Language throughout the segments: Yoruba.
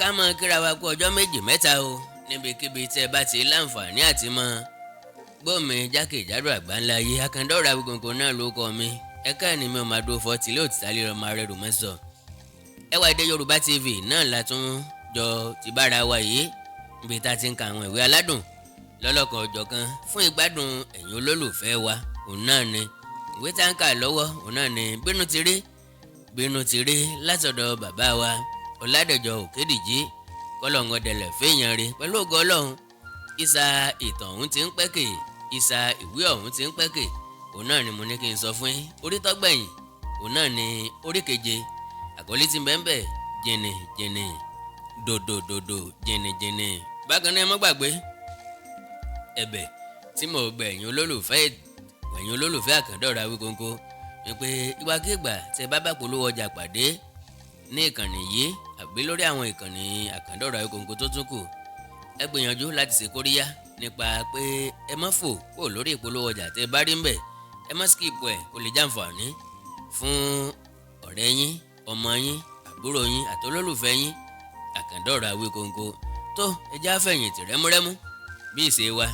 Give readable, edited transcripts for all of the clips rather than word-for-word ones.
Ká máa kíra wa kú ọjọ́ méjì mẹ́ta o, níbikíbi tí ẹ bá ti láǹfààní àti mọ gbọ́mi jákèjádò àgbáńlá ayé. Àkàndọ̀rọ̀ Awikonko náà ló kọ́ mi. Ẹ̀ka ẹni mi ò máa dúró fọ́ tìlé òtítàlẹ́ ọmọ rẹ̀ rò mẹ́sàn. Ẹwà Èdè Yorùbá TV náà la tún jọ ti bára wa yìí, níbi tá a ti ń ka àwọn ìwé aládùn lọ́lọ́kan ọ̀jọ̀kan fún ìgbádùn ẹ̀yin olólùfẹ́ wa. Òun náà ni ìwé tá ń kà lọ́wọ́, òun náà ni Bínú ti rí, Bínú ti rí, látọ̀dọ̀ bàbá wa Ọ̀làdẹ̀jọ Òkèdìjì. Kọ́lọ́hún ọ̀dẹ̀lẹ̀ fẹ́yàn rí pẹ̀lú ògo Ọlọ́run. Ìsà ìtàn ọ̀hún ti ń pẹ́kè, ìsà ìwé ọ̀hún ti ń pẹ́kè. Òun náà ni mo ní kí n sọ fún yín. Orí tọ́gbẹ̀yìn, òun náà ni orí keje. Àkọlé tí ń bẹ ń bẹ, jìnnì jìnnì dòdòdòdò jìnnì jìnnì. Bákan náà, ẹ má gbàgbé ẹ̀bẹ̀ tí mo bẹ̀ ẹ̀yin olólùfẹ́ Àkàndọ̀rọ̀ Awíkonko, wípé ìgbàkigbà tẹ́ bá bá polówó ọjà pàdé ní ìkànnì yìí àbí lórí àwọn ìkànnì Àkàndọ̀rọ̀ Awíkonko tó tún kù, ẹ gbìyànjú láti ṣe kóríyá nípa pé ẹ má fò kó lórí ìpolówó ọjà tẹ́ bá rí ń bẹ̀. Ẹ má skip ẹ̀, kó lè jàǹfààní fún ọ̀rẹ́ yín, ọmọ yín, àbúrò yín àti olólùfẹ́ yín, Àkàndọ̀rọ̀ Awíkonko. Tó ẹ já fẹ̀yìntì rẹ́múrẹ́mú bí ìṣe wa.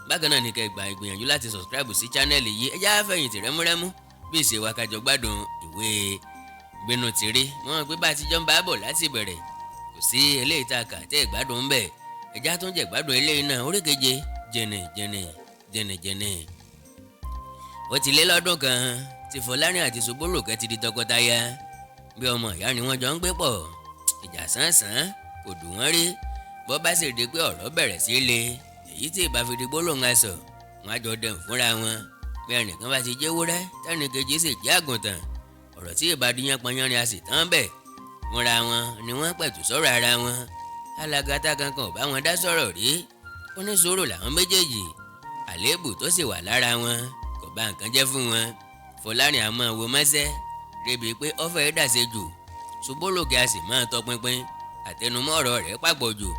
Bákan náà ní kẹ́ gbà ìgbìyànjú láti subscribe sí channel yìí. Ẹ já fẹ̀yìntì rẹ́múrẹ́mú bí ìṣe wa, kájọ gbádùn ìwé Bínú ti rí. Wọ́n mọ̀ pé bá a ti jọ ń bá a bọ̀ láti ìbẹ̀rẹ̀, kò sí eléyìí tá a kà tẹ́ ìgbádùn ń bẹ̀. Ẹ̀já tó ń jẹ́ ìgbádùn eléyìí náà. Orí keje, jìnnì jìnnì jìnnì jìnnì. Ó ti lé lọ́dún kan tí Fọlárin àti Ṣubúròkẹ́ ti di tọkọtaya. Bí ọmọ ìyá ni wọ́n jọ ń gbé pọ̀. Ìjà sánsán kò dùn wọ́n rí. Bọ́ bá sì di pé ọ̀rọ̀ bẹ̀rẹ̀ sí le, èyí tí ìbá fi di gbólóhùn asọ̀, wọn á jọ dẹ̀hùn fúnra wọn. Bí ẹnìkan bá ti jẹ́wúrẹ́, tẹ́nìkejì sì jẹ́ àgùntàn, ọ̀rọ̀ tí ìbá di yánpọnyánrin a sì tán bẹ̀. Fúnra wọn ni wọ́n pẹ̀tù sọ̀rọ̀ ara wọn. Alágàtà kankan ò bá wọn dá sọ̀rọ̀ rí. Onísùúrù làwọn méjèèjì. Àléébù tó sì wà lára wọn kò bà nǹkan jẹ́ fún wọn. Fọlárin àmọ́ wo mọ́sẹ́ débi pé ọ̀fẹ́ dàṣe jù. Ṣubúròkè a sì máa tọpinpin. Àtẹnumọ́ ọ̀rọ̀ rẹ̀ pàpọ̀ jù.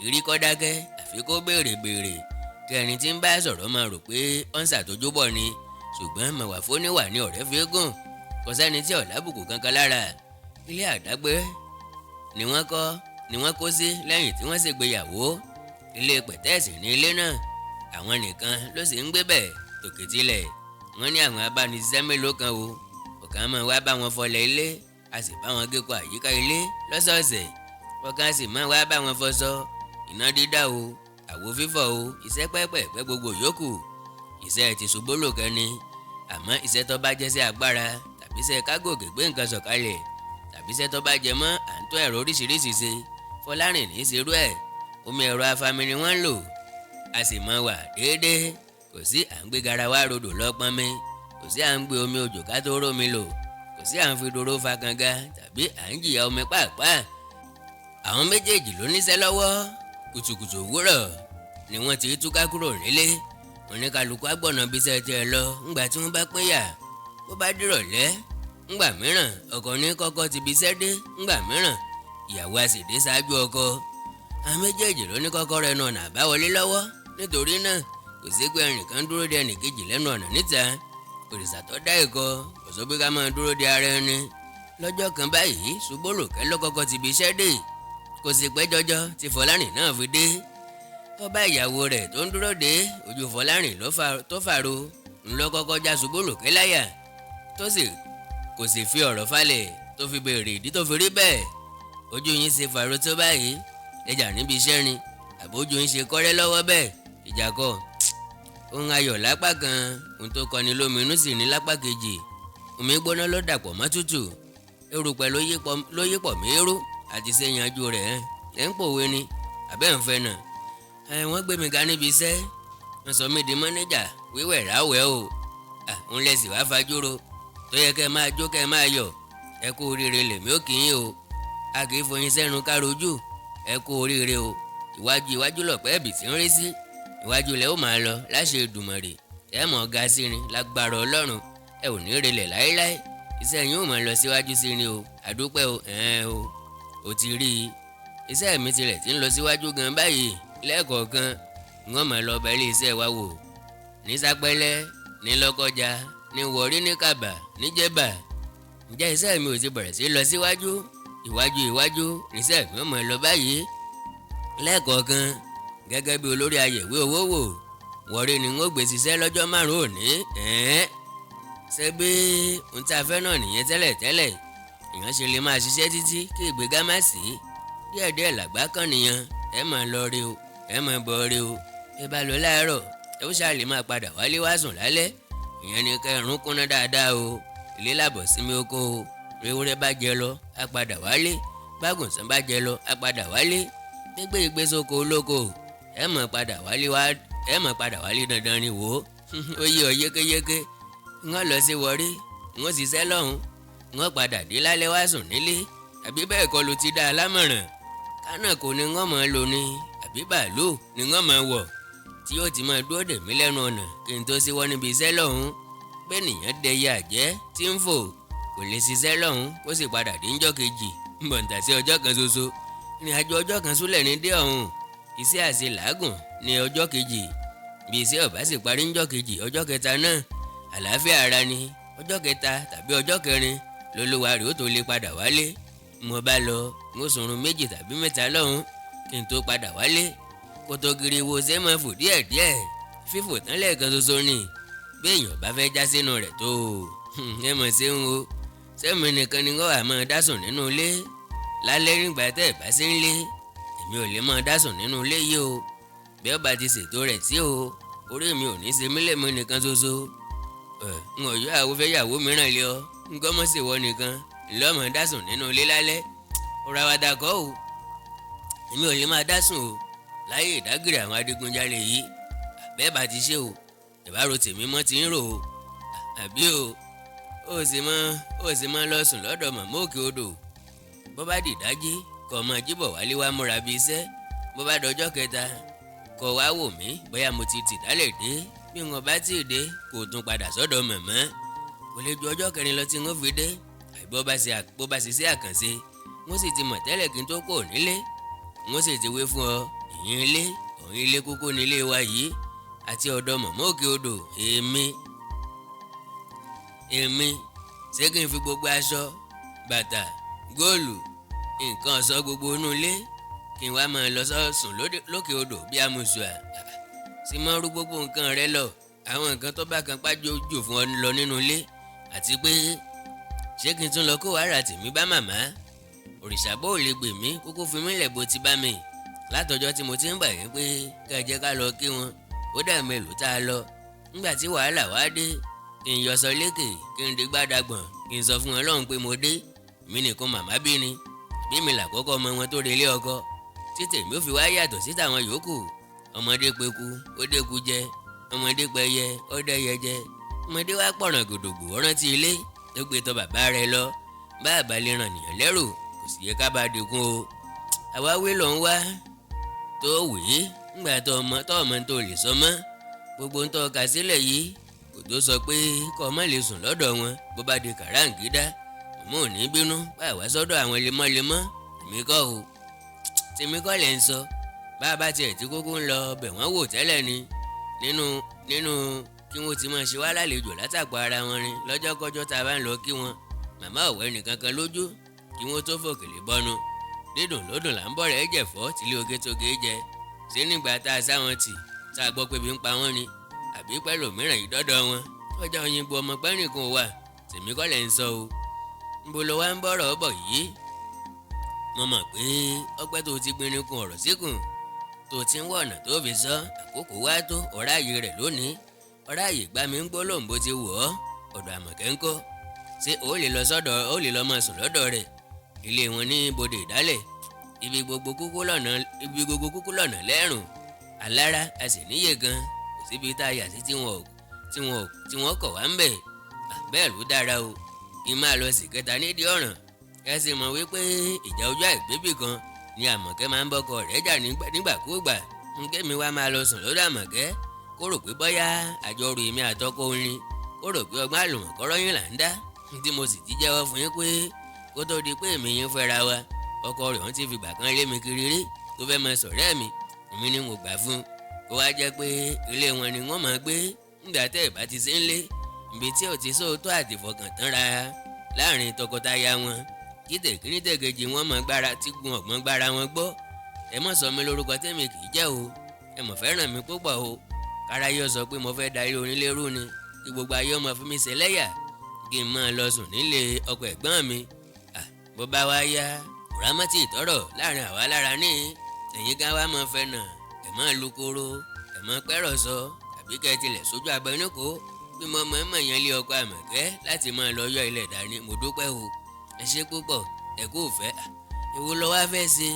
Kìí kọ́ dákẹ́, àfi kó béèrè béèrè, kí ẹni tí ń bá sọ̀rọ̀ máa rò pé ó ń ṣàtójúbọ̀ ni. Ṣùgbọ́n mọ̀wá fóníwà ní ọ̀rẹ́ fi gùn. Kò sẹ́ni tí ò lábùkù kankan lára. Ilé àdágbé ni wọ́n kọ́ ni wọ́n kó sí lẹ́yìn tí wọ́n ṣègbéyàwó. Ilé pẹ̀tẹ́ẹ̀sì ní ilé náà. Àwọn nìkan ló sì ń gbé bẹ̀ tòkè tilẹ̀. Wọ́n ní àwọn abániṣiṣẹ́ mélòó kan o. Ọ̀kan máa wá bá wọn fọlẹ̀ ilé, a sì bá wọn gé kọ àyíká ilé lọ́sọ̀ọ̀sẹ̀. Ọ̀kan sì máa wá bá wọn fọṣọ. Iná dídá o, àwo fífọ̀ o, iṣẹ́ pẹ́pẹ̀pẹ́ gbogbo yòókù, iṣẹ́ ti Ṣubúròkẹ́ ni. Àmọ́ iṣẹ́ tó bá jẹ́ sí agbára, tàbí iṣẹ́ kágòkè gbé nǹkan sọ̀kalẹ̀, tàbí iṣẹ́ tó bá jẹ mọ́ à ń tún ẹ̀rọ oríṣiríṣi ṣe, Fọlárìn ní í ṣerú ẹ̀. Omi ẹ̀rọ afami ni wọ́n ń lò, a sì mọ wà déédéé. Kò sí à ń gbé garawa rodò lọ́pọ́n mi, kò sí à ń gbé omi òjò ká tó rómi lò, kò sí à ń fi dòró fa kànga tàbí à ń jìyà omi pàápàá. Àwọn méjèèjì ló níṣẹ́ lọ́wọ́. Kùtùkùtù òwúrọ̀ ni wọ́n ti túká kúrò nílé. Oníkàlùkù agbọ̀nà bíṣẹ́ tiẹ̀ lọ ńgbà tí wọ́n bá pínyà. Bó bá dìrọ̀lẹ́ ńgbà mìíràn, ọkọ ní kọ́kọ́ ti bíṣẹ́ dé. Ńgbà mìíràn, ìyàwó a sì dé ṣáájú ọkọ. Àwọn méjèèjì ló ní kọ́kọ́rọ́ ẹnu ọ̀nà àbáwọlé lọ́wọ́. Nítorí náà, kò sí pé ẹnìkan dúró de ẹnìkejì lẹ́nu ọ̀nà níta. Òrìṣà tó dá ìkọ kò sọ pé ká máa dúró de ara ẹni. Lọ́jọ́ kan báyìí, Ṣubúròkẹ́ ló kọ́kọ́ ti bí iṣẹ́ dé. Kò sì pẹ́ jọjọ tí Fọlárìn náà fi dé. Ó bá ìyàwó rẹ̀ tó ń dúró de. Ojú Fọlárìn tó fàrò ńlọ kọ́kọ́ já Ṣubúròkẹ́ láyà, tó sì kò sì fi ọ̀rọ̀ falẹ̀ tó fi béèrè ìdí tó fi rí bẹ́ẹ̀. "Ojú yín ṣe fàrò tó báyìí? Ẹjà níbi iṣẹ́ ni, àbójú yín ṣe kọ́rẹ́ lọ́wọ́ bẹ́ẹ̀?" "Ìjà kọ́. Ohun ayọ̀ lápá kan, ohun tó kọni lóminú sì ní lápá kejì. Omi gbóná ló dàpọ̀ mọ́ tútù, erùpẹ̀ ló yípọ̀ mẹ́rú àti ṣe yanjú rẹ̀." Ẹ̀ ń pòwe ni àbẹ́ ń fẹ́ náà. "Ẹ wọ́n gbé mi ga níbi iṣẹ́, wọ́n sọ mí di mọ́nẹ́jà wíwẹ̀ ráwẹ̀ o." "Ń lẹ́sìn wá fajúro tó yẹ kẹ́ máa jó, kẹ́ máa yọ̀. Ẹ kú oríire lèmi ó kì í o. A kì í foyin sẹ́nu károjú. Ẹ kú oríire o. Ìwájú iwájú lọ̀pẹ́ ẹ̀bì tí ń rí sí. Iwájú lẹ ó máa lọ láṣẹ Èdùmàrè. Ẹ mọ̀ ga sí ni lágbára Ọlọ́run. Ẹ ò ní relẹ̀ láéláé. Iṣẹ́ yín ó máa lọ síwájú sí ni o. Àdúpẹ́ o." "Ẹ̀ẹ́n o, ò ti rí i. Iṣẹ́ mi tilẹ̀ ti ń lọ síwájú gan báyìí. Lẹ́ẹ̀kọ̀ọ̀kan wọ́n máa lọ bá ilé iṣẹ́ wa wò ní Sápẹ́lẹ́, ní Lọ́kọ́jà, ní Wọ̀rí, ní Kàbà, ní Jẹ́bà. Ǹjẹ́ iṣẹ́ mi ò ti bẹ̀rẹ̀ sí lọ síwájú?" Iwájú iwájú níṣẹ́ mi ò mọ̀ lọ báyìí. Lẹ́ẹ̀kọ̀ọ̀kan, gẹ́gẹ́ bí olórí ayẹ̀wé owó wò, Warri ni wọ́n gbé ṣiṣẹ́ lọ́jọ́ 5 òní. Ẹ̀ẹ́n, ṣé bí ohun tí a fẹ́ náà nìyẹn tẹ́lẹ̀ tẹ́lẹ̀? Èèyàn ṣe lè máa ṣiṣẹ́ títí kí ìgbéga má sí. Díẹ̀díẹ̀ làgbá kan nìyẹn. Ẹ máa lọ rí o, ẹ máa bọ̀ rí o. Ẹ bá lọ láàárọ̀, ẹ ó ṣáà lè máa padà wálé wá sùn lálẹ́. Ìyẹn ni kẹrùn kúnná dáadáa o. Ilé làbọ̀ sinmi oko o. Ewúrẹ́ bá jẹ lọ, á padà wálé. Bágùnsán bá jẹ lọ, á padà wálé. Gbégbé ìgbésóko olóko, ẹ máa padà wálé wá, ẹ máa padà wálé dandan ni. Wò ó, ó yé ọ yékéyéké. Wọ́n lọ sí Warri, wọ́n ṣiṣẹ́ lọ́hùn, wọ́n padà dé lálẹ́ wá sùn nílé. Àbí bẹ́ẹ̀ kọ́ ló ti dá a lámọ̀ràn? Kánà kò ní wọ́n máa lò ní, àbí bàálù ni wọ́n máa wọ̀ tí yóò ti máa dúró dè mí lẹ́nu ọ̀nà kí n tó síwọ́ níbi iṣẹ́ lọ́hùn? Bẹ́ẹ̀ nìyẹn dẹyẹ àjẹ́ tí ń fò, kò lè ṣiṣẹ́ lọ́hùn kó sì padà dé ńjọ́ kejì. Bọ̀ǹtà sí ọjọ́ kan ṣoṣo, ìrìn àjò ọjọ́ kan súlẹ̀ ní dé ọ̀hún. Iṣẹ́ àṣe làágùn ní ọjọ́ kejì. Bí iṣẹ́ ọ̀bá sì parí ńjọ́ kejì, ọjọ́ kẹta náà àlàáfíà ara ni. Ọjọ́ kẹta tàbí ọjọ́ kẹrin lolúwa rẹ̀ ó tó lè padà wálé. Mo bá lọ, mo sùnrùn 2 tàbí 3 lọ́hùn kí n tó padà wálé. Kótó giri wo ṣe máa fò díẹ̀díẹ̀, fífò tán lẹ́ẹ̀kan ṣoṣo ni bí èèyàn bá fẹ́ já sínú rẹ̀ tó. Ẹ mọ̀ ṣé ń wo sẹ́mi nìkan ni wọ́n wà máa dá sùn nínú ilé lálẹ́ nígbà tẹ́ ẹ̀ bá sí ń lé? Èmi ò lè máa dá sùn nínú ilé yìí o. Bí ọba ti ṣètò rẹ̀ sí o, orí mi ò ní ṣe mí lèmi nìkan ṣoṣo. N ò yọ àwọn fẹ́ yàwó mìíràn lé ọ nǹkan mọ̀ sí wọ nìkan lọ́mọ dá sùn nínú ilé lálẹ́. Ọ̀rọ̀ àwàdà kọ́ o, èmi ò lè máa dá sùn o láyé ìdágìrì àwọn adigunjalè yìí. Bẹ́ẹ̀ bá ti ṣe o, ìbárò tèmi mọ́ ti ń rò o. Àbí o, ó sì mọ́ lọ sùn lọ́dọ̀ màmá òkè odò. Bó bá dìdájí, kó ọmọ jíbọ̀ wálé wá múra bí iṣẹ́. Bó bá dọjọ́ kẹta, kó wá wò mí bóyá mo ti tìdálẹ̀ dé. Bí wọn bá tí ì dé, kó tún padà sọ́dọ̀ màmá. Kò lè ju ọjọ́ kẹrin lọ tí wọ́n fi dé. Àbí bó bá ṣe sí àkànṣe, wọ́n sì ti mọ̀ tẹ́lẹ̀ kí n tó kò nílé. Wọ́n sì ti wé fún ọ ìyín ilé ọ̀hún. Ilé kúkú nílé wa yìí àti ọ̀dọ̀ màmá òkè odò. Èmi ṣé kí n fi gbogbo aṣọ, bàtà, góòlù, nǹkan ọ̀ṣọ́, gbogbo inú ilé, kí n wá máa lọ sùn lókè odò bí amùsùà? Sì máa rú gbogbo nǹkan rẹ lọ, àwọn nǹkan tó bá kan pájó jù fún ọ lọ nínú ilé. Àti pé ṣé kí n tún lọ kó wàrà tèmi bá màmá? Òrìṣà bó lè gbè mí kókó fi mí lẹ̀ bó ti bá mi látọjọ́ tí mo ti ń bà yín pé ká ẹ jẹ́ ká lọ kí wọn. Ó dà mélòó tá a lọ nígbà tí wàhálà wá dé, kí n yọsọ lékè, kí n di gbádàgbọ̀n, kí n sọ fún wọn lọ́hùn pé mo dé. Èmi nìkan màmá bí ni, àbí mi làkọ́kọ́ ọmọ wọn tó relé ọkọ tí tèmi ò fi wá yàtọ̀ sí tàwọn yòókù? Ọmọdé peku, ó déku jẹ. Ọmọdé pẹyẹ, ó dẹyẹ jẹ. Ọmọdé wá pọ̀ràn gòdògbò, ó rántí ilé tó gbé tọ̀ bàbá rẹ̀ lọ. Bá àbá lè ràn nìyàn lẹ́rù, kò sì yẹ ká bá dínkù o. Àwa wí ló ń wá tó wí ńgbà tó ọmọ tó ọmọ tó lè sọ mọ́. Gbogbo ń tọ́ ka sílẹ̀ yìí kò tó sọ pé kọ́ ọmọ lè sùn lọ́dọ̀ wọn. Bó bá di kàráǹgídá, màmá ò ní bínú bá wá sọ́dọ̀ àwọn lemọ́lemọ́. Èmi kọ́ o, tèmi kọ́ lẹ̀ ń sọ. Bá a bá tiẹ̀ tí kúkú ń lọ bẹ̀ wọ́n wò tẹ́lẹ̀ ni nínú kí wọ́n ti máa ṣe wá lálejò látàpọ̀ ara wọn ni. Lọ́jọ́kọ́jọ́ tá a bá ń lọ kí wọn, màmá ọ̀wẹ́ nìkan kan lójú kí wọ́n tó fòkèlè bọ́nu. Dídùn lódùn là ń bọ̀ rẹ̀ jẹ̀fọ́ tílé oge tó ge jẹ. Ṣé nígbà tá a sá wọn tì, tá a gbọ́ pé bí ń pa wọ́n ni, àbí pẹ́lú mìíràn yìí dọ́dọ̀ wọn? Ọjà òyìnbó ọmọ pẹ́ẹ́nìkan wà. Tèmi kọ́ lẹ̀ ń sọ o. Nbo ló wá ń bọ̀rọ̀ bọ̀ yìí? Mo mọ̀ pé ọpẹ́ tó ti pinnu kun ọ̀rọ̀ síkùn tó ti ń wọ̀ ọ̀nà tó fi sọ. Àkókò wá tó ọ̀rá ààyè rẹ̀ lónìí. Ọ̀rá ààyè gbá mi ń gbọ́ lóun bó ti wọ̀ ọ́. Ọ̀dọ̀ Àmọ̀kẹ́ ń kọ́? Ṣé ó lè lọ sọ́dọ̀, ó lè lọ máa sùn lọ́dọ̀ rẹ̀, ilé wọn ní ibodè ìdálẹ̀? Ibi gbogbo kúkú lọ́nà lẹ́rùn alára, a sì níyè gan. Kò síbi tá a yà sí tí wọ́n kọ̀ wá ń bẹ̀. Bẹ́ẹ̀ ló dára o, kí n máa lọ sí kẹta nídìí ọ̀ràn. Ẹ sì mọ̀ wípé ìjà ojú àìgbébì kan ni Àmọ̀kẹ́ máa ń bọ́kọ rẹ̀ jà nígbàkúùgbà. Nkémi wá máa lọ sùn lọ́dọ̀ Àmọ̀kẹ́, kó rò pé bọ́yá àjọrò èmi àtọkọ orin, kó rò pé ọgbọ́n àlùmọ̀kọ́rọ́ yín là ń dá, tí mo sì ti jẹ́wọ́ fún yín pé kó tó di pé èmi yín fẹ́ra wa, ọkọ rẹ̀ wọ́n ti fìgbà kan lé mi kiri rí tó fẹ́ máa sọ̀rẹ́ mi, èmi ni mo gbà fún. Kó wá jẹ́ pé ilé wọn ni wọ́n máa gbé nígbà tẹ́ ẹ̀ bá ti sí ń lé, ibi tí ò ti sóòótọ́ àti ìfọkàntánra láàrin tọkọtaya wọn. Kí tẹ̀kíní tẹ̀kejì wọn mọ̀ gbára tí gun ọ̀gbọ́n gbára wọn gbọ́. Ẹ mọ̀ sọ mi lórúkọ tẹ́mi kì í jẹ́ o. Ẹ mọ̀ fẹ́ràn mi púpọ̀ o. Káráyé sọ pé mo fẹ́ darí onílé rú ni, kí gbogbo ayé ọmọ fi mi ṣẹlẹ́yà, kí n máa lọ sùn nílé ọkọ ẹ̀gbọ́n mi. Bó bá wá yá, rámọ́tì ìtọ́rọ̀ láàrin àwa lára ní ẹ̀yin gan wa máa fẹ́ nà ẹ̀ máa lukoro, ẹ̀ máa pẹ́rọ̀ sọ, àbí kẹ́ ẹ tilẹ̀ sójú abẹnúkọ bí mo mọ̀ mọ̀ yẹn lé ọkọ Àmọ̀kẹ́ láti máa lọ yọ ilẹ̀ dání. Mo dúpẹ́ o, ẹ ṣé púpọ̀, ẹ kú fẹ́. Èwo lọ wá fẹ́ ṣe?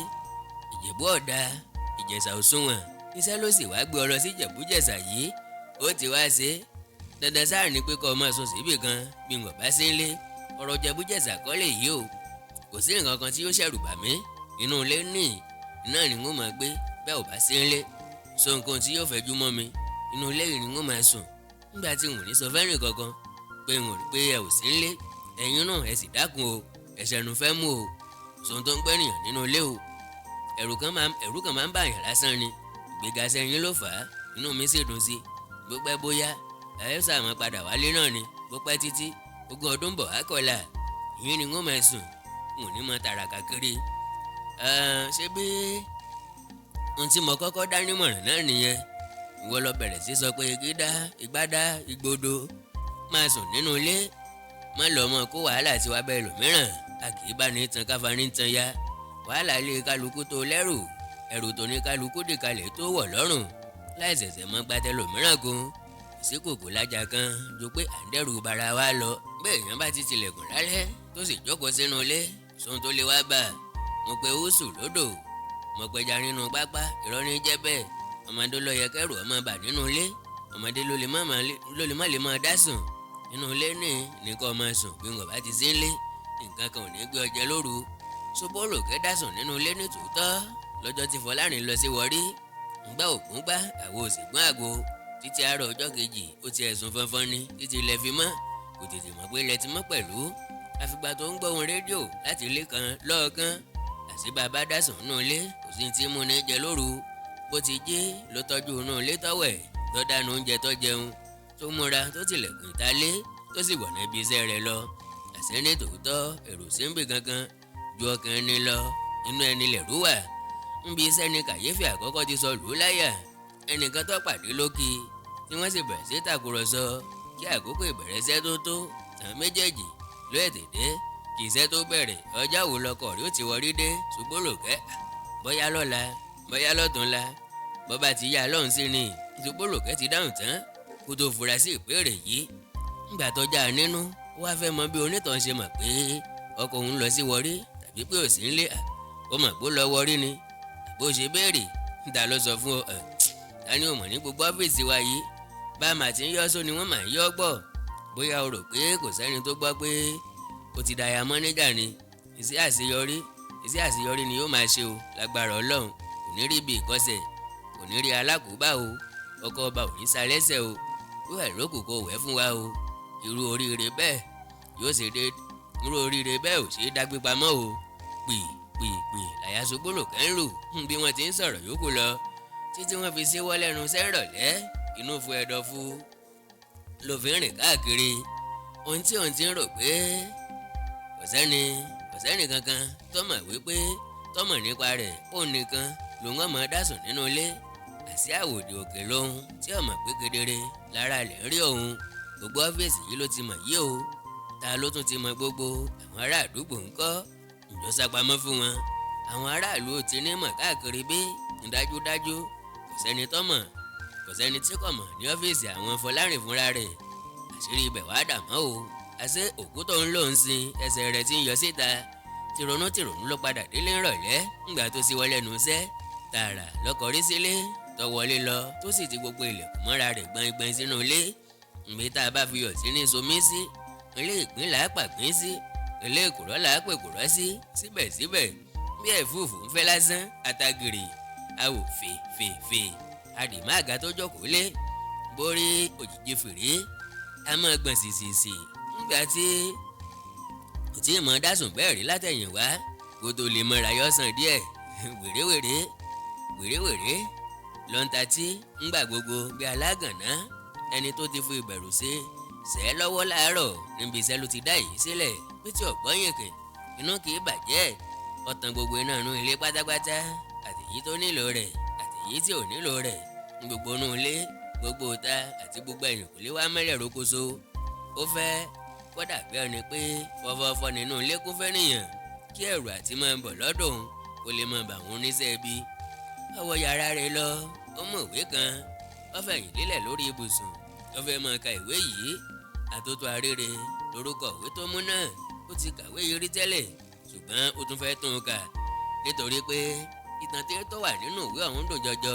Ìjẹ̀bú ọ̀dà, Ìjẹ̀ṣà òṣùwọ̀n, iṣẹ́ ló sì wá gbé ọ lọ sí Ìjẹ̀bú-Jẹ̀ṣà yìí. Ó ti wá ṣe dandan sáà ní pé kọ́ ọ máa sùn síbì kan bí n kò bá sí ń lé. Ọ̀rọ̀ Ìjẹ̀bú-Jẹ̀ṣà kọ́ lè yí o. Kò sí nǹkan kan tí yóò ṣẹ̀rù bà mí. Inú ilé ní náà ni wọ́n máa gbé bẹ́ẹ̀ ò bá sí ń lé. So nǹkan tí yóò fẹ́jú mọ́ mi, inú ilé yìí ni wọ́n máa sùn nígbà tí n ò ní sọ fẹ́rìn kankan pé n ò rí pé ẹ ò sí ń lé. Ẹ̀yin náà, ẹ sì dákun o, ẹ̀ṣẹ̀ nu fẹ́ mú o. Sóhun tó ń gbẹ́nìyàn nínú ilé o, ẹ̀rù kan máa ń bàyàn lásán ni. Ìgbéga sẹ́yìn ló fà á, inú mi sì dùn sí. Bó pẹ́ bóyá, ẹ sàmọ́ padà wálé náà ni. Bó pẹ́ títí, ogún ọdún bọ̀ á kọlà. Ìyẹn ni wọ́n máa sùn, n ò ní mọ tàràkà kiri. Ṣé bí ohun tí mo kọ́kọ́ dá nímọ̀ràn náà nìyẹn? Ìwọ lọ bẹ̀rẹ̀ sí sọ pé kí dá ìgbádá ìgbodò máa sùn nínú ilé, má lọ mọ kó wàhálà tiwa bẹ́ẹ̀ lòmíràn. A kì í bá ní tan káfa ní tan ya. Wàhálà ilé kálukú tó lẹ́rù, ẹrù tó ní kálukú dìkalẹ̀ tó wọ̀ lọ́rùn láì ṣẹ̀ṣẹ̀ mọ́ gbàtẹ́ lòmíràn gun sí kòkò lájà kan ju pé à ń dẹ́rù bara wa lọ. Bẹ́ẹ̀ èèyàn bá ti tilẹ̀kùn lálẹ́ tó sì jókòó sínú ilé, sóhun tó lè wá bà. Mo pe húsù lódò, mo pẹja nínú pápá, irọ́ ní jẹ́ bẹ́ẹ̀. Ọmọdé ló yẹ kẹ́rù ọmọ bà nínú ilé. Ọmọdé ló lè má lè máa dá sùn nínú ilé. Ní nìkan ọmọ sùn bí wọn bá ti sí ilé, nǹkan kan ò ní gbé ọjẹ lóru. Ṣùbọ́rò kẹ́ dá sùn nínú ilé ní tòótọ́ lọ́jọ́ tí Fọlárin lọ sí Wọrí. Ńgbà ògún gbá àwo òsègùn àgbo títí àárọ̀ ọjọ́ kejì, ó ti ẹ̀sùn fọnfọn ní títí ilẹ̀ fi mọ́. Kò tètè mọ̀ pé ilẹ̀ ti mọ́ pẹ̀lú, àfìgbà tó ń gbọ́ ohùn rédíò láti ilé kan lọ́ọ̀kan. Àṣì bàbá dásùn nínú ilé, kò sí ti mú ní jẹ lóru. Bó ti jí ló tọ́jú inú ilé, tọ́wẹ̀ tó dáná oúnjẹ, tó jẹun, tó múra, tó tilẹ̀kùn ìtálé, tó sì wọ̀nà ibi iṣẹ́ rẹ̀ lọ. Àṣẹ ní tòótọ́, èrò sí ń bì kankan ju ọkàn ẹni lọ, inú ẹni lẹ̀rú wà. Nbi iṣẹ́ ni kàyéfì àkọ́kọ́ ti sọ lù ú láyà. Ẹnìkan tó pàdé lókì tí wọ́n sì bẹ̀rẹ̀ sí tàkùrọ̀sọ kí àkókò ìbẹ̀rẹ̀ iṣẹ́ tó tó. Àwọn méjèèjì ló ètè dé kì iṣẹ́ tó bẹ̀rẹ̀. Ọjọ́ wo lọkọ̀ rí ó ti wọrí dé? Ṣùgbọ́n bóyá lọ́la, bóyá lọ́túnla, bọ́ba ti yá lọ́hùn sí ni. Ṣùgbọ́n ti dáhùn tán kó tó fura sí ìbéèrè yìí. Ńgbà tó já nínú, ó wá fẹ́ mọ bí onítàn ṣe mọ̀ pé ọkọ òun lọ sí Wọrí tàbí pé ò sí nílé. Ó mọ̀ pé ó lọ Wọrí ni bó ṣe béèrè. Níta ló sọ fún ọ? Ta ni o mọ̀ ní gbogbo ọ́fíìsì wa yìí? Bá a mà ti ń yọ́ só ni wọ́n mà ń yọ́ gbọ́. Bóyá o rò pé kò sẹ́ni tó gbọ́ pé o ti dàyà mọ́níjà ni. Iṣẹ́ àṣeyọrí ni yóò máa ṣe o lágbára Ọlọ́run. Kò ní rí ibi ìkọsẹ̀, kò ní rí alákòóbá o. Ọkọ ọba ò ní sálẹ́sẹ̀ o. Wíwẹ̀ lókù kò wẹ̀ fún wa o. Irú oríire bẹ́ẹ̀ yóò ṣe dé, irú oríire bẹ́ẹ̀ ò ṣe é dágbé pamọ́ o. Pì pì pì làyà Ṣùgbọ́n kẹ́ńlù bí wọ́n ti ń sọ̀rọ̀ yòókù lọ títí wọ́n fi ṣíwọ́ lẹ́nu sẹ́rọ̀lẹ́. Inú fu ẹ̀dọ̀ fu ló fi ń rìn káàkiri. Ohun tí òun ti ń rò pé kò sẹ́ni kankan tó mọ̀ wípé tó mọ̀ nípa rẹ̀, òun nìkan lòun ọmọ dásùn nínú ilé. Àṣì àwòdì òkè lóhun tí ọmọ pé kedere lára rẹ̀ ń rí òun. Gbogbo ọ́fíìsì yìí ló ti mọ̀ yìí o. Ta ló tún ti mọ̀? Gbogbo àwọn ará àdúgbò ńkọ́? Ǹjọ́ sápamọ́ fún wọn? Àwọn aráàlú ò ti ní mọ̀ káàkiri bí? Dájúdájú, kò sẹ́ni tó mọ̀, kò sẹ́ni tí kò mọ̀ ní ọ́fíìsì àwọn Fọlárìn fúnra rẹ̀. Àṣírí ibẹ̀ wàá dà mọ́ o. Àṣé òkú tó ń lò ń sin ẹsẹ̀ rẹ̀ ti ń yọ síta. Tìrònú tìrònú ló padà délé ńrọ̀lẹ́. Ńgbà tó sì wọlé nu iṣẹ́ tààrà lọ́kọ̀ọ́rí sílé, tó wọlé lọ, tó sì ti gbogbo ilẹ̀kùn mọ́ra rẹ̀ gbọ̀ngbọ̀n sínú ilé. Ìgbé tá a bá fi yọ̀ sí ní somi sí ilé ìpín là á pàpín sí, ilé ìkùrọ́ là á pè kùrọ́ sí. Síbẹ̀síbẹ̀, bí ẹ̀fúùfù ń fẹ́ lásán, àtàgìrì awò fè fè fè àdìmọ́ àga tó jókòó lé borí òjìji fèrè a máa gbọ̀n sìsìsì. Ńgbà tí kò tí ì mọ dásùn bẹ́ẹ̀ rí látẹ̀yìnwá, kó tó lè mọra yọ̀sán díẹ̀. Wèrèwèrè wèrèwèrè ló ń tatí ńgbà gbogbo bí alágànná. Ẹni tó ti fi ìbẹ̀rù ṣe sẹ́ lọ́wọ́ láàárọ̀ níbi iṣẹ́ ló ti dá yìí sílẹ̀ bí tí ọ̀gbọ́n yìnkìn. Inú kì í bàjẹ́. Ọ̀tàn gbogbo iná inú ilé pátápátá, àtèyí tó nílò rẹ̀ àtèyí tí ò nílò rẹ̀, gbogbo inú ilé, gbogbo ìta àti gbogbo ẹ̀yìnkùlé wá mẹ́lẹ̀ rokoṣo. Ó fẹ́ kódà bí ẹni pé fọfọfọ nínú ilé kún fẹ́ nìyàn, kí ẹ̀rù àti máa bọ̀ lọ́dọ̀ òun kó lè máa bà wọ́n oníṣẹ́ ibi. Ó wọ yàrá rẹ̀ lọ, ó mú ìwé kan, ó fẹ̀yìn lélẹ̀ lórí ibùsùn, ó fẹ́ máa ka ìwé yìí. Àtótó Arére lórúkọ ìwé tó mú náà. Ó ti kàwé yìí rí tẹ́lẹ̀, ṣùgbọ́n ó tún fẹ́ tún un kà nítorí pé ìtàn tí tó wà nínú ìwé ọ̀hún dùn jọjọ,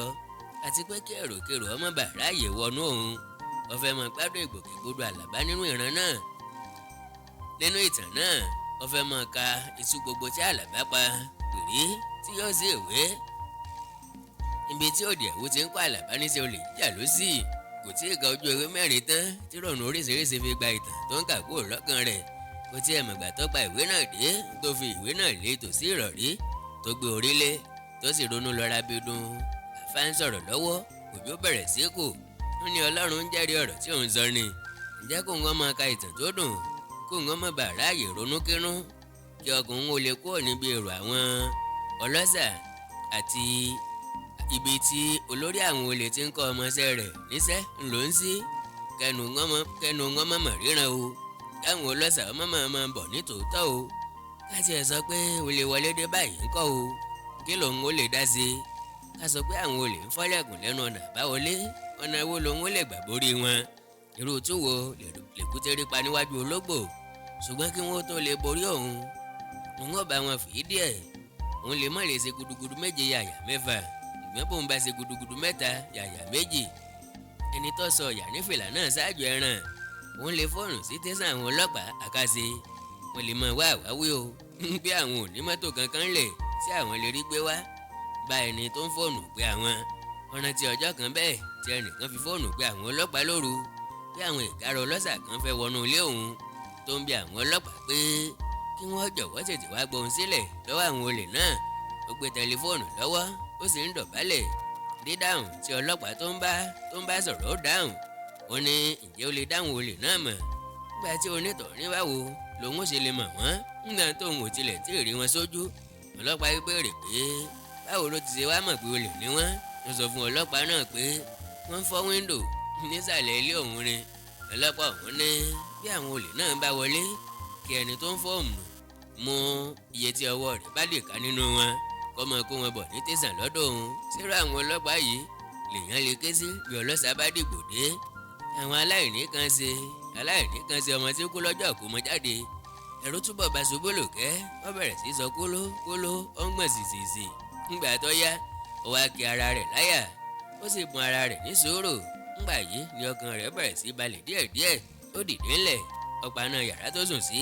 àti pé kí èròkèrò ọmọ bà ráàyè wọnú òun. Ó fẹ́ máa gbádùn ìgbòkègbodò Àlàbá nínú ìran náà, nínú ìtàn náà. Ó fẹ́ máa ka iṣu gbogbo tí Àlàbá pa pèrè tí yóò sí ìwé ibi tí òdì ẹ̀wù ti ń kọ́ Àlàbá níṣẹ́ olè jíjà ló sì kò tí ì ka ojú ewé 4 tán tí rònú oríṣiríṣi fi gba ìtàn tó ń kà kúrò lọ́kàn rẹ̀. Kò tí ẹ̀ mọ̀gbà tó pa ìwé náà dé, tó fi ìwé náà lé tòsí ìrọ̀rí tó gbé orí lé, tó sì ronú lọ́ra bí dùn. Àfa ń sọ̀rọ̀ lọ́wọ́, òjò bẹ̀rẹ̀ sí kò. Ó ní Ọlọ́run ń jẹ́rìí ọ̀rọ̀ tí òun sọ ni. Ǹjẹ́ kó ń máa ka ìtàn tó dùn, kó ń má bàa ráàyè ronú kínú, kí ọkùnrin ó lè kúrò níbi èrò àwọn ọlọ́ṣà àti ibi tí olórí àwọn olè ti ń kọ́ ọmọọṣẹ́ rẹ̀ níṣẹ́ ńlò ń sí, kẹnu wọn mọ̀mọ́ ríran o, káwọn ọlọ́ṣà ọmọ máa bọ̀ ní tòótọ́ o. Ká tiẹ̀ sọ pé olè wọlé dé báyìí ńkọ́ o, kí lòun ó lè dá sí i? Ká sọ pé àwọn olè ń fọ́lẹ̀kùn lẹ́nu ọ̀nà àbáwọlé, ọ̀nà wo lòun ó lè gbà borí wọn? Irú túwo lèkúté rí pa níwájú ológbò? Ṣùgbọ́n kí wọ́n tó lè borí òun, òun ó bá wọn fìí díẹ̀. Òun lè má lè ṣe gudugudu 7 yàyà 6, ṣùgbọ́n bóun bá ṣe gudugudu 3 yàyà 2, ẹni tó sọ ọ̀yà ní fìlà náà ṣáájú ẹran. Òun lè fóònù sí tẹ̀sán àwọn ọlọ́pàá àkàṣe, wọ́n lè máa wá àwáwí o pé àwọn ò ní mọ́tò kankan lẹ̀ tí àwọn lè rí gbé wá bá ẹni tó ń fóònù pé àwọn. Ọ̀ràn tí ọjọ́ kan bẹ́ẹ̀ tí ẹnìkan fi fóònù pé àwọn ọlọ́pàá lóru pé àwọn ìkárọ̀ ọlọ́ṣà kan fẹ́ wọnú ilé òun, tó ń bi àwọn ọlọ́pàá pé kí wọ́n jọ̀wọ́ tètè wá gbóhùn sílẹ̀ lọ́wọ́ àwọn olè náà. Ó gbé tẹlifóònù lọ́wọ́, ó sì ń dọ̀bálẹ̀. Dídáhùn tí ọlọ́pàá tó ń bá sọ̀rọ̀ ó dáhùn, ó ní ǹjẹ́ ó lè dáhùn olè náà mọ̀? Nígbà tí onítọ̀hún ní báwo lòun ó ṣe lè mọ̀ wọ́n nígbà tóun ò tilẹ̀ tí ì rí wọn sójú. Ọlọ́pàá yìí béèrè pé báwo ló ti ṣe wá mọ̀ pé olè ní wọ́n. Ó sọ fún ọlọ́pàá náà pé wọ́n fọ́ wíńdò nísàlẹ̀ ilé òun ni. Ọlọ́pàá òun ní bí àwọn olè náà bá wọlé, kí ẹni tó ń fọ́ọ̀mù mú iye tí ọwọ́ rẹ̀ bá lè ká nínú wọn, kó máa kó wọn bọ̀ ní tẹ̀sán lọ́dọ̀ òun. Sírò àwọn ọlọ́pàá yìí lèèyàn lè ké sí bí ọlọ́ṣà bá dìgbò dé? Àwọn aláìní kan ṣe ọmọ tí kú lọ́jọ́ kó mọ jáde. Ẹ̀rù túbọ̀ bá Ṣubúlùkẹ́, ó bẹ̀rẹ̀ sí sọ kóló kóló, ó ń gbọ̀n sìsìsì. Ńgbà tó yá, ó wá kí ara rẹ̀ láyà, ó sì bùn ara rẹ̀ ní sùúrù. Ńgbà yìí ni ọkàn rẹ̀ bẹ̀rẹ̀ sí balẹ̀ díẹ̀díẹ̀. Ó dìde ńlẹ̀, ó paná yàrá tó sùn sí,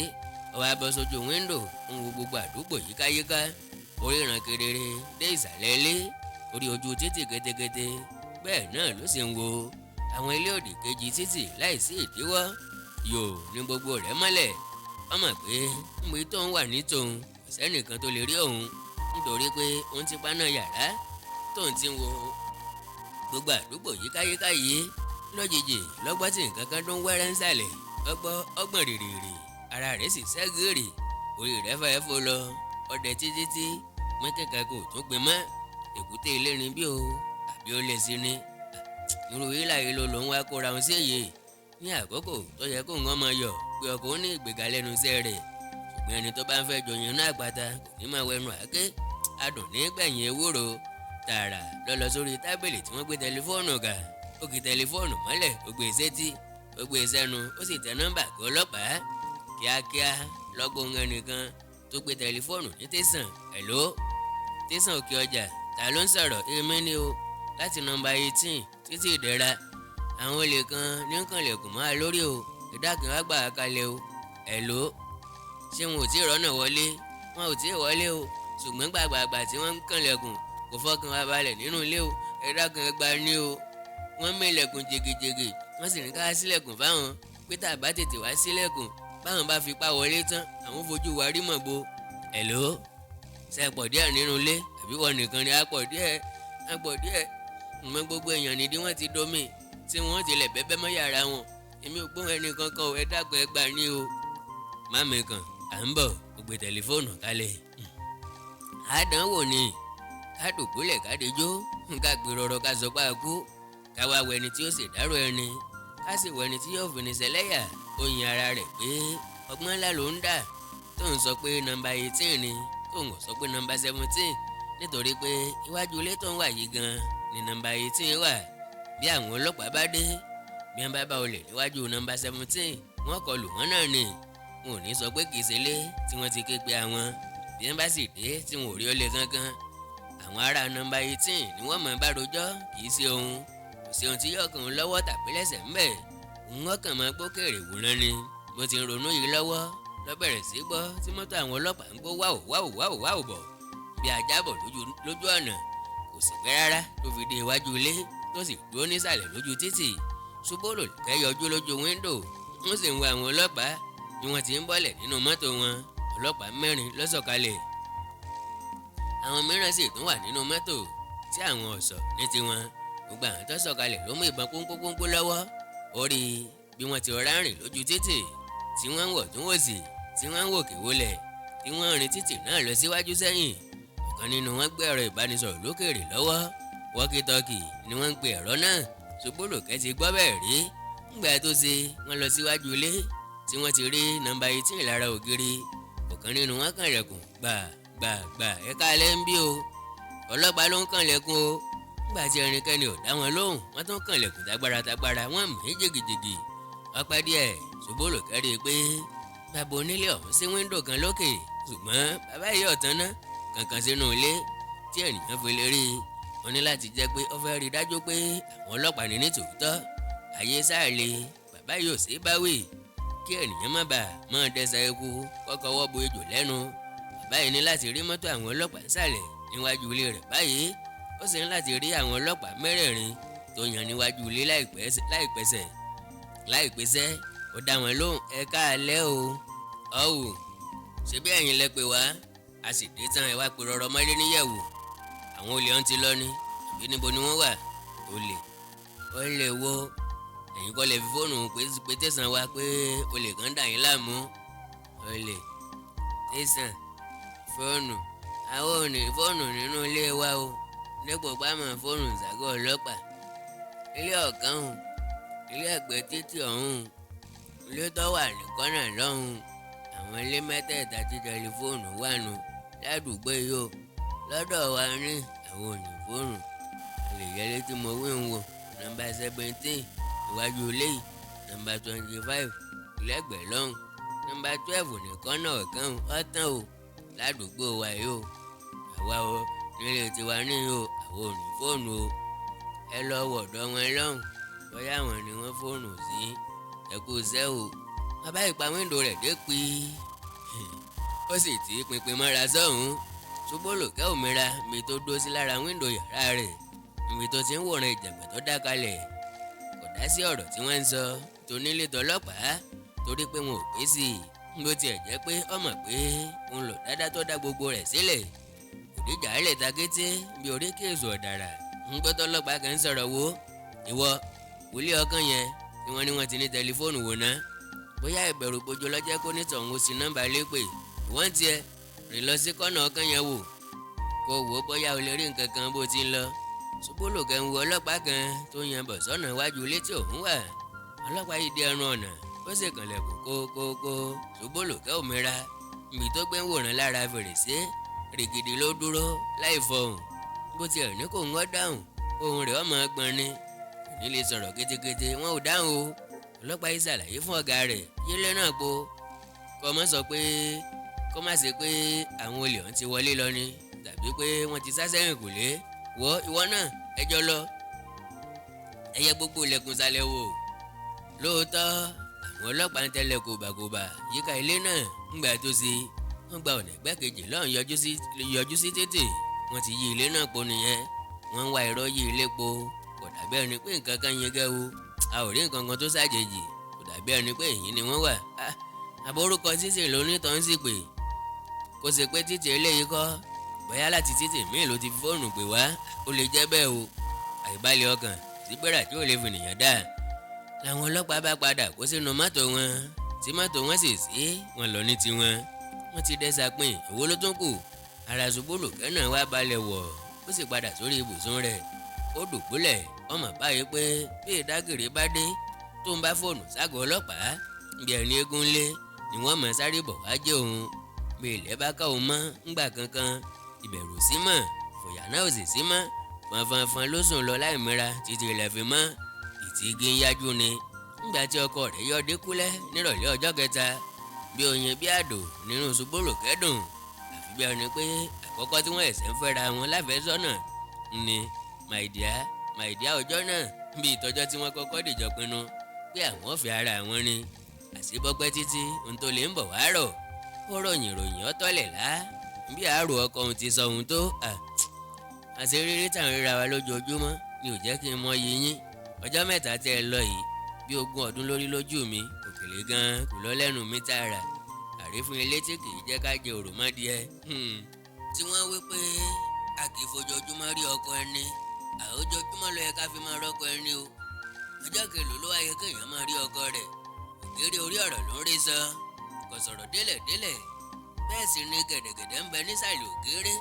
ó wá bọ́ sójú wíńdò, ń wo gbogbo àdúgbò yíkáyíká. Ó ríran kedere dé ìsàlẹ̀ ilé, orí ojú títì kétékété. Bẹ́ẹ̀ náà ló sì ń wo àwọn ilé òdì kejì títì láìsí ìdíwọ́. Yòò ní gbogbo rẹ̀ mọ́lẹ̀. Wọ́n mọ̀ pé níbi tó ń wà ní tòun, kò sẹ́nìkan tó lè rí òun, nítorí pé òun ti paná yàrá tóun ti ń wo gbogbo àdúgbò yíkáyíká yìí. Lójijì lọ́gbọ́n tí nǹkan kan dún wẹ́rẹ́ ń sàlẹ̀. Ọgbọ́ ọgbọ̀n rìrìrì, ara rẹ̀ sì ṣẹ́gìrì, orí rẹ̀ fẹ́ fò lọ. Ọdẹ títí tí mọ́kẹ́kẹ́ kò tún gbé mọ́. Èkúté elérin bí o àbí ó lè sí ni irú ìlà yìí ló lòún wá kóra òun sí èyí ní àkókò tó yẹ kó ń máa yọ̀ pé ọkọ̀ ní ìgbéga lẹ́nu iṣẹ́ rẹ̀. Ṣùgbọ́n ẹni tó bá ń fẹ́ jọyìn náà àpáta kò ní máa wẹnu àáké, adùn ní gbẹ̀yìn ewúro. Tààrà lọ lọ sórí tábìlì tí wọ́n gbé tẹlifóònù kà. Ó kì tẹlifóònù mọ́lẹ̀, ó gbé sétí, ó gbé sẹ́nu, ó sì tẹ nọ́mbà kó ọlọ́pàá. Kíákíá lọ́gbọ̀n ẹnìkan tó gbé tẹlifóònù ní tẹ̀sán. "Hello, tẹ̀sán Òkè Ọjà, ta ló ń sọ̀rọ̀?" "Èmi ni o, láti nọ́mbà 18 títí Ìdẹ̀ra. Àwọn olè kan ní kànlẹ̀kùn mọ́ a lórí o, ìdákan wá gbà á kalẹ̀ o." "Hello, ṣé wọn ò tí ì rọ́nà wọlé?" "Wọn ò tí ì wọlé o, ṣùgbọ́n gbàgbàgbà tí wọ́n ń kànlẹ̀kùn kò fọkàn wa balẹ̀ nínú ilé o. Ẹ dákun, ẹ gbà ní o. Wọ́n mẹ́lẹ̀kùn jègèjègè, wọ́n sì ní ká sílẹ̀kùn fáwọn, pé tá a bá tètè wá sílẹ̀kùn, báwọn bá fipá wọlé tán, àwọn fojú wa rí mọ̀ bo." "Hello, ṣe pọ̀ díẹ̀ nínú ilé àbí wọ́n nìkan ni?" "Á pọ̀ díẹ̀, á pọ̀ díẹ̀, ìmọ̀ gbogbo èèyàn nídìí wọ́n ti domi tí wọ́n tilẹ̀ bẹ́bẹ́ mọ́ yàrá wọn. Èmi ò gbóhùn ẹnì kankan o. Ẹ dákun, ẹ gbà ní o." Má mi kàn. À ń bọ̀. Ó gbé tẹlifóònù kalẹ̀. Àdánwò ni ká dùbúlẹ̀, ká dejò, ká gbé rọrọ, ká sọ pé a kú, ká wá wẹni tí ó sì dárò ẹni, ká sì wẹni tí yóò fini ṣẹlẹ́yà. Ó yin ara rẹ̀ pé ọgbọ́n ńlá ló ń dà tó ń sọ pé nọ́mbà 18 ni, tó ń sọ pé nọ́mbà 17, nítorí pé iwájú ilé tó ń wà yìí gan ni nọ́mbà 18 wà. Bí àwọn ọlọ́pàá bá dé, bí wọ́n bá bá olè níwájú nọ́mbà 17, wọ́n kọlù wọ́n náà ni. Wọn ò ní sọ pé kì í ṣe ilé tí wọ́n ti ké pe àwọn. Bí wọ́n bá sì dé tí wọn ò rí olè kankan, àwọn ará nọ́mbà 18 ni wọ́n mọ̀ bá rojọ́. Kì í ṣe òun, kò sí ohun tí yóò kàn án lọ́wọ́ tàbí lẹ́sẹ̀ ńbẹ̀. Òun ọkàn máa gbókèrè wòran ni. Bó ti ń ronú yìí lọ́wọ́ ló bẹ̀rẹ̀ sí gbọ́ tí mọ́tò àwọn ọlọ́pàá ń gbó wáò wáò wáò wáò bọ̀ bí ajábọ̀ lójú ọ̀nà. Kò sì pẹ́ rárá tó fi dé iwájú ilé, tó sì dúró nísàlẹ̀ lójú títì. Ṣubólùkẹ́ yọjú lójú wíńdò, wọ́n sì ń wo àwọn ọlọ́pàá bí wọ́n ti ń bọ́lẹ̀ nínú mọ́tò wọn. Ọlọ́pàá mẹ́rin ló sọ̀kalẹ̀, àwọn mìíràn sì tún wà nínú mọ́tò tí àwọn ọ̀ṣọ́ ní tiwọn. Gbogbo àwọn tó sọ̀kalẹ̀ ló mú ìbọn pọ́npọ́npọ́npọ́ lọ́wọ́. Ó rí bí wọ́n ti rọra rìn lójú títì, tí wọ́n ń wọ̀ tún wò sí, tí wọ́n ń wòkè wọlẹ̀, tí wọ́n ń rìn títì náà lọ síwájú sẹ́yìn. Ọ̀kan nínú wọn gbé ẹ̀rọ ìbánisọ̀rọ̀ lókèrè lọ́wọ́. Walkie-talkie ni wọ́n ń pe ẹ̀rọ náà. Ṣubólùkẹ́ ti gbọ́ bẹ́ẹ̀ rí. Ńgbà tó ṣe wọ́n lọ síwájú ilé tí wọ́n ti rí nọ́mbà 18 lára ògiri, ọ̀kan nínú wọn kànlẹ̀kùn gbà gbà gbà. "Ẹ káalẹ́ ń bí o, ọlọ́pàá ló ń kànlẹ̀kùn o." Nígbà tí ẹnikẹ́ni ò dá wọn lóhùn, wọ́n tún kànlẹ̀kùn tágbára tágbára, wọ́n mí jìgìjìgì. Ọpẹ́ díẹ̀, Ṣubólùkẹ́ rí i pé bàbá onílé ọ̀hún sí wíńdò kan lókè, ṣùgbọ́n bàbá yìí ọ̀tán ná kankan sínú ilé tí ènìyàn fi lè rí i. Wọ́n ní láti jẹ́ pé ó fẹ́ rí i dájú pé àwọn ọlọ́pàá ní ní tòótọ́. Ayé sáà le, bàbá yìí ò sí báwì kí ènìyàn má bàa máa dẹ́sẹ̀ eku kọ́kọ́ wọ́ bo ejò lẹ́nu. Bàbá yìí ní láti rí mọ́tò àwọn ọlọ́pàá nísàlẹ̀ níwájú ilé rẹ̀ báyìí. Ó sì ní láti rí àwọn ọlọ́pàá mẹ́rẹ̀ẹ̀rin tó yàn níwájú ilé láìpẹ́sẹ̀ láìpẹ́sẹ̀. Ó dá wọn lóhùn, "Ẹ káalẹ́ o." "Ọ̀wù, ṣebí ẹ̀yin lẹ pè wá, a sì dé tán, ẹ wá pè rọrọ mọ́lé níyẹ̀wò. Àwọn olè ọ̀hún ti lọ ni àbí níbo ni wọ́n wà?" "Olè? Olè wo? Ẹ̀yin kọ́ lè fi fóònù pé tẹ̀sán wa pé olè kan dà yín láàmú?" "Olè? Tẹ̀sán? Fóònù? Àwọn ò ní fóònù nínú ilé wa o, dípò pàmò fóònù ìsàgọ́ ọlọ́pàá. Ilé ọ̀kan o, ilé ẹ̀gbẹ́ títì ọ̀hún, ilé tó wà ní kọ́nà lọ́hùn, àwọn ilé mẹ́tẹ̀ẹ̀ta tí tẹlifóònù wà nù ládùúgbò yìí o. Lọ́dọ̀ wa ní àwọn ò ní fóònù. A lè yẹlé tí mo wí ń wò, nọ́mbà 17 iwájú ilé yìí, nọ́mbà 25 lẹ́gbẹ̀ẹ́ lọ́hùn, nọ́mbà 12 ní kọ́nà ọ̀kan. Ọ̀tán o, ládùúgbò wa yìí o. Àwa o, nílé tiwa ní o, àwọn ò ní fóònù o. Ẹ lọ wọ̀dọ̀ wọn lọ́hùn, bóyá àwọn ni wọ́n fóònù sí. Ẹ kú iṣẹ́ o." Bàbá ìpa wíńdò rẹ̀ dé pí, ó sì tí pinpin mọ́ra sọ́hún. Ṣubólùkẹ́ òmìnira mi tó dúró sí lára wíńdò yàrá rẹ̀, ibi tó ti ń wòran ìjàngbọ̀n tó dá kalẹ̀. Kò dá sí ọ̀rọ̀ tí wọ́n ń sọ tonílé tọlọ́pàá, torí pé wọn ò pé sí i. Bó tiẹ̀ jẹ́ pé ọmọ pé òun lò dáadáa tó dá gbogbo rẹ̀ sílẹ̀, òdìjà lè ta kété bí oríkè èso ọ̀dàrà. Ń gbọ́ tọ́lọ́pàá kan ń sọ̀rọ̀, "Wo ìwọ wòlíì ọkàn yẹn tí wọ́n ní wọ́n ti ní tẹlifóònù wò ná. Bóyá ìbẹ̀rù gbojo lọ́jẹ́ kó nítọ̀hún ó sí nọ́mbà lépè. Ìwọ́n tiẹ̀ rìn lọ sí kọ́nà ọkàn yẹn wò, kó wò ó bóyá o lè rí nǹkan kan bó ti ń lọ." Ṣubólùkẹ́ ń wo ọlọ́pàá kan tó yan bọ̀ sọ́nà iwájú ilé tí òun wà. Ọlọ́pàá yìí dé ẹnu ọ̀nà, ó sì kànlẹ̀kùn kókókó. Ṣubólùkẹ́ òmìnira ibi tó gbé ń wòran lára fèrèsé rìgìdì ló dúró láì fọhùn. Bó tiẹ̀ ní kò ń wọ́n dáhùn, ohùn rẹ̀ ọmọ gbọ́n ni, kò ní lè sọ̀rọ̀ kétékété. Wọn ò dáhùn o. Ọlọ́pàá yìí ṣàlàyé fún ọ̀gá rẹ̀, "Yílé náà po, kọ́ mọ́ sọ pé kó má ṣe pé àwọn olè ọ̀hún ti wọlé lọ ni, tàbí pé wọ́n ti sá sẹ́yìn kùlé. Wọ́ ìwọ náà, ẹjọ́ lọ, ẹyẹ gbogbo ilẹ̀kùn sálẹ̀ wò." Lóòótọ́, àwọn ọlọ́pàá ń tẹ́lẹ̀ kòbàkòbà yíká ilé náà. Ńgbà tó ṣe wọ́n gba ọ̀nà ẹ̀gbẹ́ kejì lọ́hùn yọjú sí títì, wọ́n ti yí ilé náà po nìyẹn. Wọ́n ń wá irọ́ yí ilé po. Kò dàbí ẹni pé nǹkan kan yẹn gẹ́ o, a ò rí nǹkan kan tó ṣàjèjì. Kò dàbí ẹni pé èyí ni wọ́n wà. Àbórúkọ títì lónítàn ń sì pè kó ṣe pé títì eléyìí kọ́, bóyá láti títì míì ló ti fi fóònù pè wá. Ó lè jẹ́ bẹ́ẹ̀ o. Àìbalẹ̀ ọkàn sígbéra tí ò lè fìnìyàn dà. Làwọn ọlọ́pàá bá padà kó sínú mọ́tò wọn, tí mọ́tò wọn sì sí wọn lọ ní tiwọn. Wọ́n ti dẹ́sà pin, èwo ló tún kù? Ara Ṣubúròkẹ́ náà wá balẹ̀ wọ̀, ó sì padà sórí ibùsùn rẹ̀, ó dùbúlẹ̀. Ọmọ báyìí pé bí ìdágìrì bá dé tó ń bá fóònù ságọ́ ọlọ́pàá, bí ẹni eégún lé ni wọ́n mọ̀ sáré bọ̀ wá jẹ́ òun. Bí ilẹ̀ bá ká òun mọ́ ńgbà kankan, ìbẹ̀rù sí mọ́, fòyà náà ò sì sí mọ́. Fanfanfan ló sùn lọ láì mìíra títí ilẹ̀ fi mọ́. Ìtìgí ń yájú ni ńgbà tí ọkọ rẹ̀ yọ dékúlẹ̀ nírọ̀lẹ́ ọjọ́ kẹta. Bí oyin bí àdó nínú Ṣubúròkẹ́ dùn, àfi bí ẹni pé àkọ́kọ́ tí wọ́n ẹ̀sẹ̀ ń fẹ́ra wọn láfẹ́sọ́nà ni. My dear, my dear, ọjọ́ náà bí ìtọ́jọ́ tí wọ́n kọ́kọ́ dìjọ pinnu pé àwọn fẹ́ ara wọn ni. Àṣebọ́pẹ́ títí ohun tó lè ń bọ̀ wá rọ̀. Ó ròyìn ròyìn ọ́tọ́lẹ̀ lá bí àárò ọkọ òun ti sọ ohun tó àṣẹ rírí tà ń ríra wa lójoojúmọ́ ni ò jẹ́ kí n mọ iye yín. Ọjọ́ 3 tẹ́ ẹ lọ yìí, bí 20 ọdún lórí lójú mi. Òkèlè gan-an kò lọ lẹ́nu mi tààrà. Àrífín ilé tí kì í jẹ́ ká jẹ òròmọdìẹ tí wọ́n wí pé a kì í fojoojúmọ́ rí ọkọ ẹni, àójoojúmọ́ ló yẹ ká fi máa rọ́kọ ẹni o. Ọjọ́ kẹlò ló wáyé kéèyàn máa rí ọkọ rẹ̀? Ògèrè orí ọ̀rọ̀ ló ń rí sọ, kò sọ̀rọ̀ délẹ̀délẹ̀. Bẹ́ẹ̀ sì ni gẹ̀dẹ̀gẹ̀dẹ̀ ń bẹ nísàlẹ̀ ògèrè,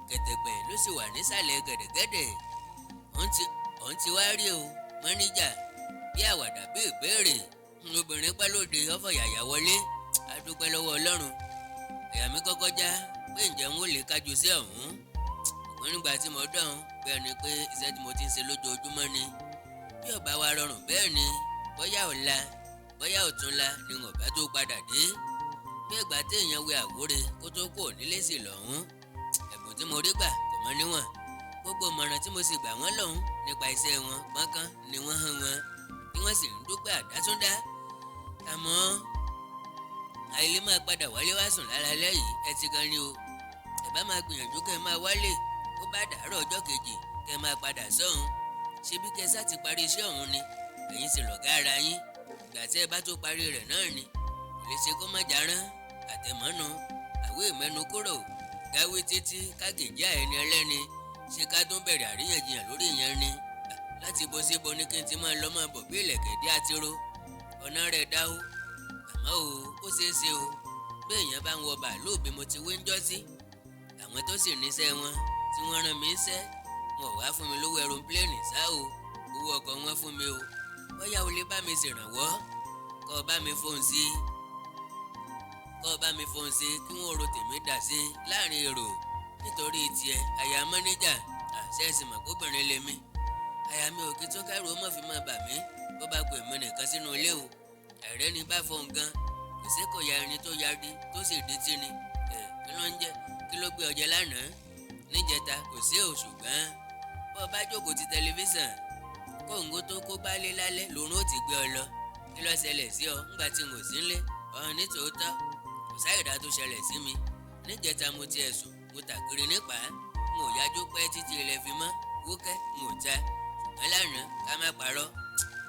kẹ̀tẹ̀pẹ̀ ló sì wà nísàlẹ̀ gẹ̀dẹ̀gẹ̀dẹ̀. Òun ti wá rí o mọ́níjà bí àwàdà bí ìbéèrè. Obìnrin pẹ́ lóde, ọ̀fọ̀ yàyà wọlé. A dúpẹ́ lọ́wọ́ Ọlọ́run. Àyà mi kọ́kọ́ já pé ǹjẹ́ n ó lè kájú sí ọ̀hún, ṣùgbọ́n nígbà tí mo dán, bẹ́ẹ̀ ni pé iṣẹ́ tí mo ti ń ṣe lójoojúmọ́ ni. Bí ó bá wa rọrùn bẹ́ẹ̀ ni, bóyá ọ̀la, bóyá ọ̀túnla ni wọn bá tó padà dé. Bí ìgbà téèyàn wẹ àwúre kó tó kúrò nílé sí lọ́hún. Ẹ̀bùn tí mo rí gbà kò mọ níwọ̀n. Gbogbo ìmọ̀ràn tí mo sì gbà wọ́n lọ́hún nípa iṣẹ́ wọn pọ́nkán ni wọ́n hàn wọn, tí wọ́n sì ń dúpẹ́ àdátúndá. Àmọ́ àìlè máa padà wálé wá sùn lálálẹ́ yìí, ẹ ti gan ni o. Ẹ bá máa gbìyànjú kẹ́ ẹ máa wálé, ó bá dàárọ̀ ọjọ́ kejì kẹ́ ẹ máa padà sọ́hún. Ṣebí kẹ́ ẹ sá ti parí iṣẹ́ ọ̀hún ni, ẹ̀yin sì lọ̀gá ara yín. Ìgbà tí ẹ bá tó parí rẹ̀ náà ni kò lè ṣe kó má jarán àtẹ̀mọ́nu àwé ìmẹ́nu kúrò gáwé títí kágèjì ẹni ẹlẹ́ni. Ṣé ká tún bẹ̀rẹ̀ àríyànjiyàn lórí ìyẹn ni? Láti bo síbo ní kí n ti máa lọ máa bọ̀ bí ìlẹ̀kẹ̀ dé àtiró ọ̀nà rẹ̀ dá o. Àmọ́ o, ó ṣeé ṣe o, bí èèyàn bá ń wọ bàálù bí mo ti wí ń jọ́ sí. Àwọn tó sì níṣẹ́ wọn tí wọ́n rán mi ń ṣẹ́, wọn ò wá fún mi lówó aeroplane ṣá o, owó ọkọ̀ wọn fún mi o. Bóyá o lè bá mi ṣèrànwọ́, kọ́ ọ bá mi fóun sí, kọ́ ọ bá mi fóun sí, kí wọ́n ro tèmi dà sí láàrin èrò nítorí tiẹ̀. Àyà mọ́níjà àṣẹ ẹ̀sìn mọ̀ kóbìnrin lèmi. Àyà mi ò kí tó kẹ́rù ó mọ̀ fi máa bà mí bó bá pè mí nìkan sínú ilé o. Ẹ̀rẹ́ ni bá fóun gan, kò sí kò ya ẹni tó yarí tó sì di tí ni. Kí ló ń jẹ́? Kí ló gbé ọjẹ́ lánàá níjẹta? Kò sí o. Ṣùgbọ́n bó o bá jókòó ti tẹlifíṣàn, kóńgó tó kó bá lé lálẹ́ lòun ó ti gbé ọ lọ. Kí ló ṣẹlẹ̀ sí ọ ńgbà tí n ò sí ńlé? Ọ̀hún ní tòótọ́, kò sáyẹ̀dá tó ṣẹlẹ̀ sí mi níjẹta. Mo ti ẹ̀sùn, mo tàkiri nípa, n ò yájú pẹ́ títí ilẹ̀ fi mọ́ wókẹ́, n ò ta. Ṣùgbọ́n lánàá, ká má parọ́,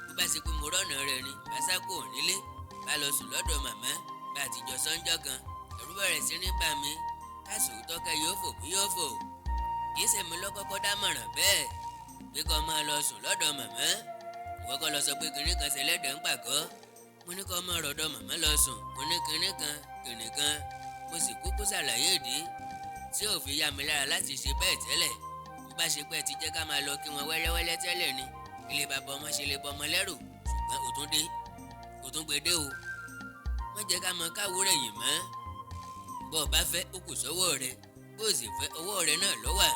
bó bá ṣe pé mo rọ́nà rẹ̀ ni, bá sá kúrò nílé, bá lọ sùn lọ́dọ̀ màmá bá àtijọ́ sọ́njọ́ kan. Ẹ̀rù bẹ̀rẹ̀ sí ní bà mí. Káṣù tọ́kẹ́ yóò fò bí yóò fò. Kì í ṣèmi lọ́kọ́kọ́ dámọ̀ràn bẹ́ẹ̀ pé kó máa lọ sùn lọ́dọ̀ màmá. Ìwọ kọ́ lọ sọ pé kinní kan ṣẹlẹ́dẹ̀ ń pàgọ́. Mo ní kó máa rọ̀dọ̀ màmá lọ sùn. Mo ní kinní kan kinní kan, mo sì kúkú ṣàlàyé ìdí tí ò fi yá mi lára láti ṣe bẹ́ẹ̀ tẹ́lẹ̀. Bó bá ṣe pé ti jẹ́ ká máa lọ kí wọn wẹ́lẹ́wẹ́lẹ́ tẹ́lẹ̀ ni, ilé bàbá ọmọ ṣe lè bọ ọmọ lẹ́rù. Ṣùgbọ́n òtún dé, òtún gbèdé o. Wọ́n jẹ́ ká mọ káwúrẹ̀ yìí mọ́. Bó o bá fẹ́, ó kù sọ́wọ́ rẹ. Bó o sì fẹ́, ọwọ́ rẹ náà ló wà.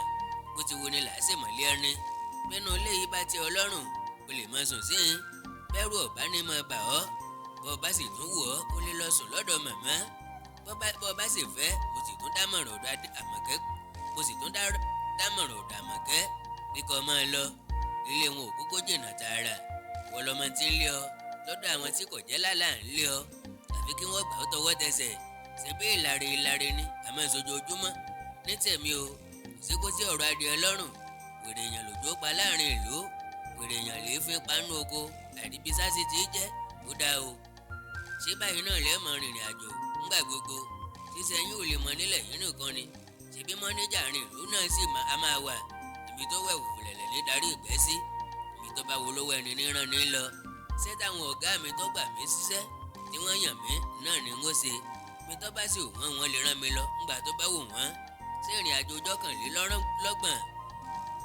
Bó ti wo ni làásìmọ̀lé ẹni. Bẹ́nu ilé yìí bá ti ọlọ́run, o lè máa sùn sí i. Bẹ́rù ọ̀bá ní máa bà ọ́. Bó o bá sì tún wù ọ́, o lè lọ sùn lọ́dọ̀ màmá. Bó o bá sì fẹ́, mo sì tún dámọ̀ràn ọ̀dọ̀ Àmọ̀kẹ́, mo sì tún dámọ̀ràn ọ̀dọ̀ Àmọ̀kẹ́ bí kò máa lọ. Ilé wọn ò kúkú jìnnà tààrà. Wọ́n lọ́mọ tí ń lé ọ lọ́dọ̀ àwọn tí kò jẹ́ lálàá ń lé ọ, àfi kí wọ́n gbà ó tọwọ́ tẹsẹ̀. Ṣe bí ìlàrè ìlàrè ni àmọ́ ìṣojoojúmọ́ ní tèmi o. Kò sí kó sí ọ̀rọ̀ adìẹ lọ́rùn. Wèrè èèyàn lòjó pa láàrin ìlú, wèrè èèyàn lè fi panú oko àríbi sáṣí tí jẹ́. Ó dáa o. Ṣé báyìí náà lẹ́ẹ̀mọ rìnrìn àjò ńgbà gbogbo? Ṣíṣe yín ò lè mọ nílẹ̀ yín nìkan ni. Ṣebí mọ́níjà rìn ìlú náà sì á máa wà. Ibi tó wẹ̀ wùlẹ̀lẹ̀ ní darí ìgbẹ́ sí, ibi tó bá wo lówó ẹni níran ní lọ. Ṣé táwọn ọ̀gá mi tó gbà mí síṣẹ́ tí wọ́n yàn mí náà ni ń ó ṣe. Ibi tó bá sì wù wọ́n, wọ́n lè rán mi lọ ńgbà tó bá wù wọ́n. Sí ìrìn àjò jọ́kànlélọ́gbọ̀n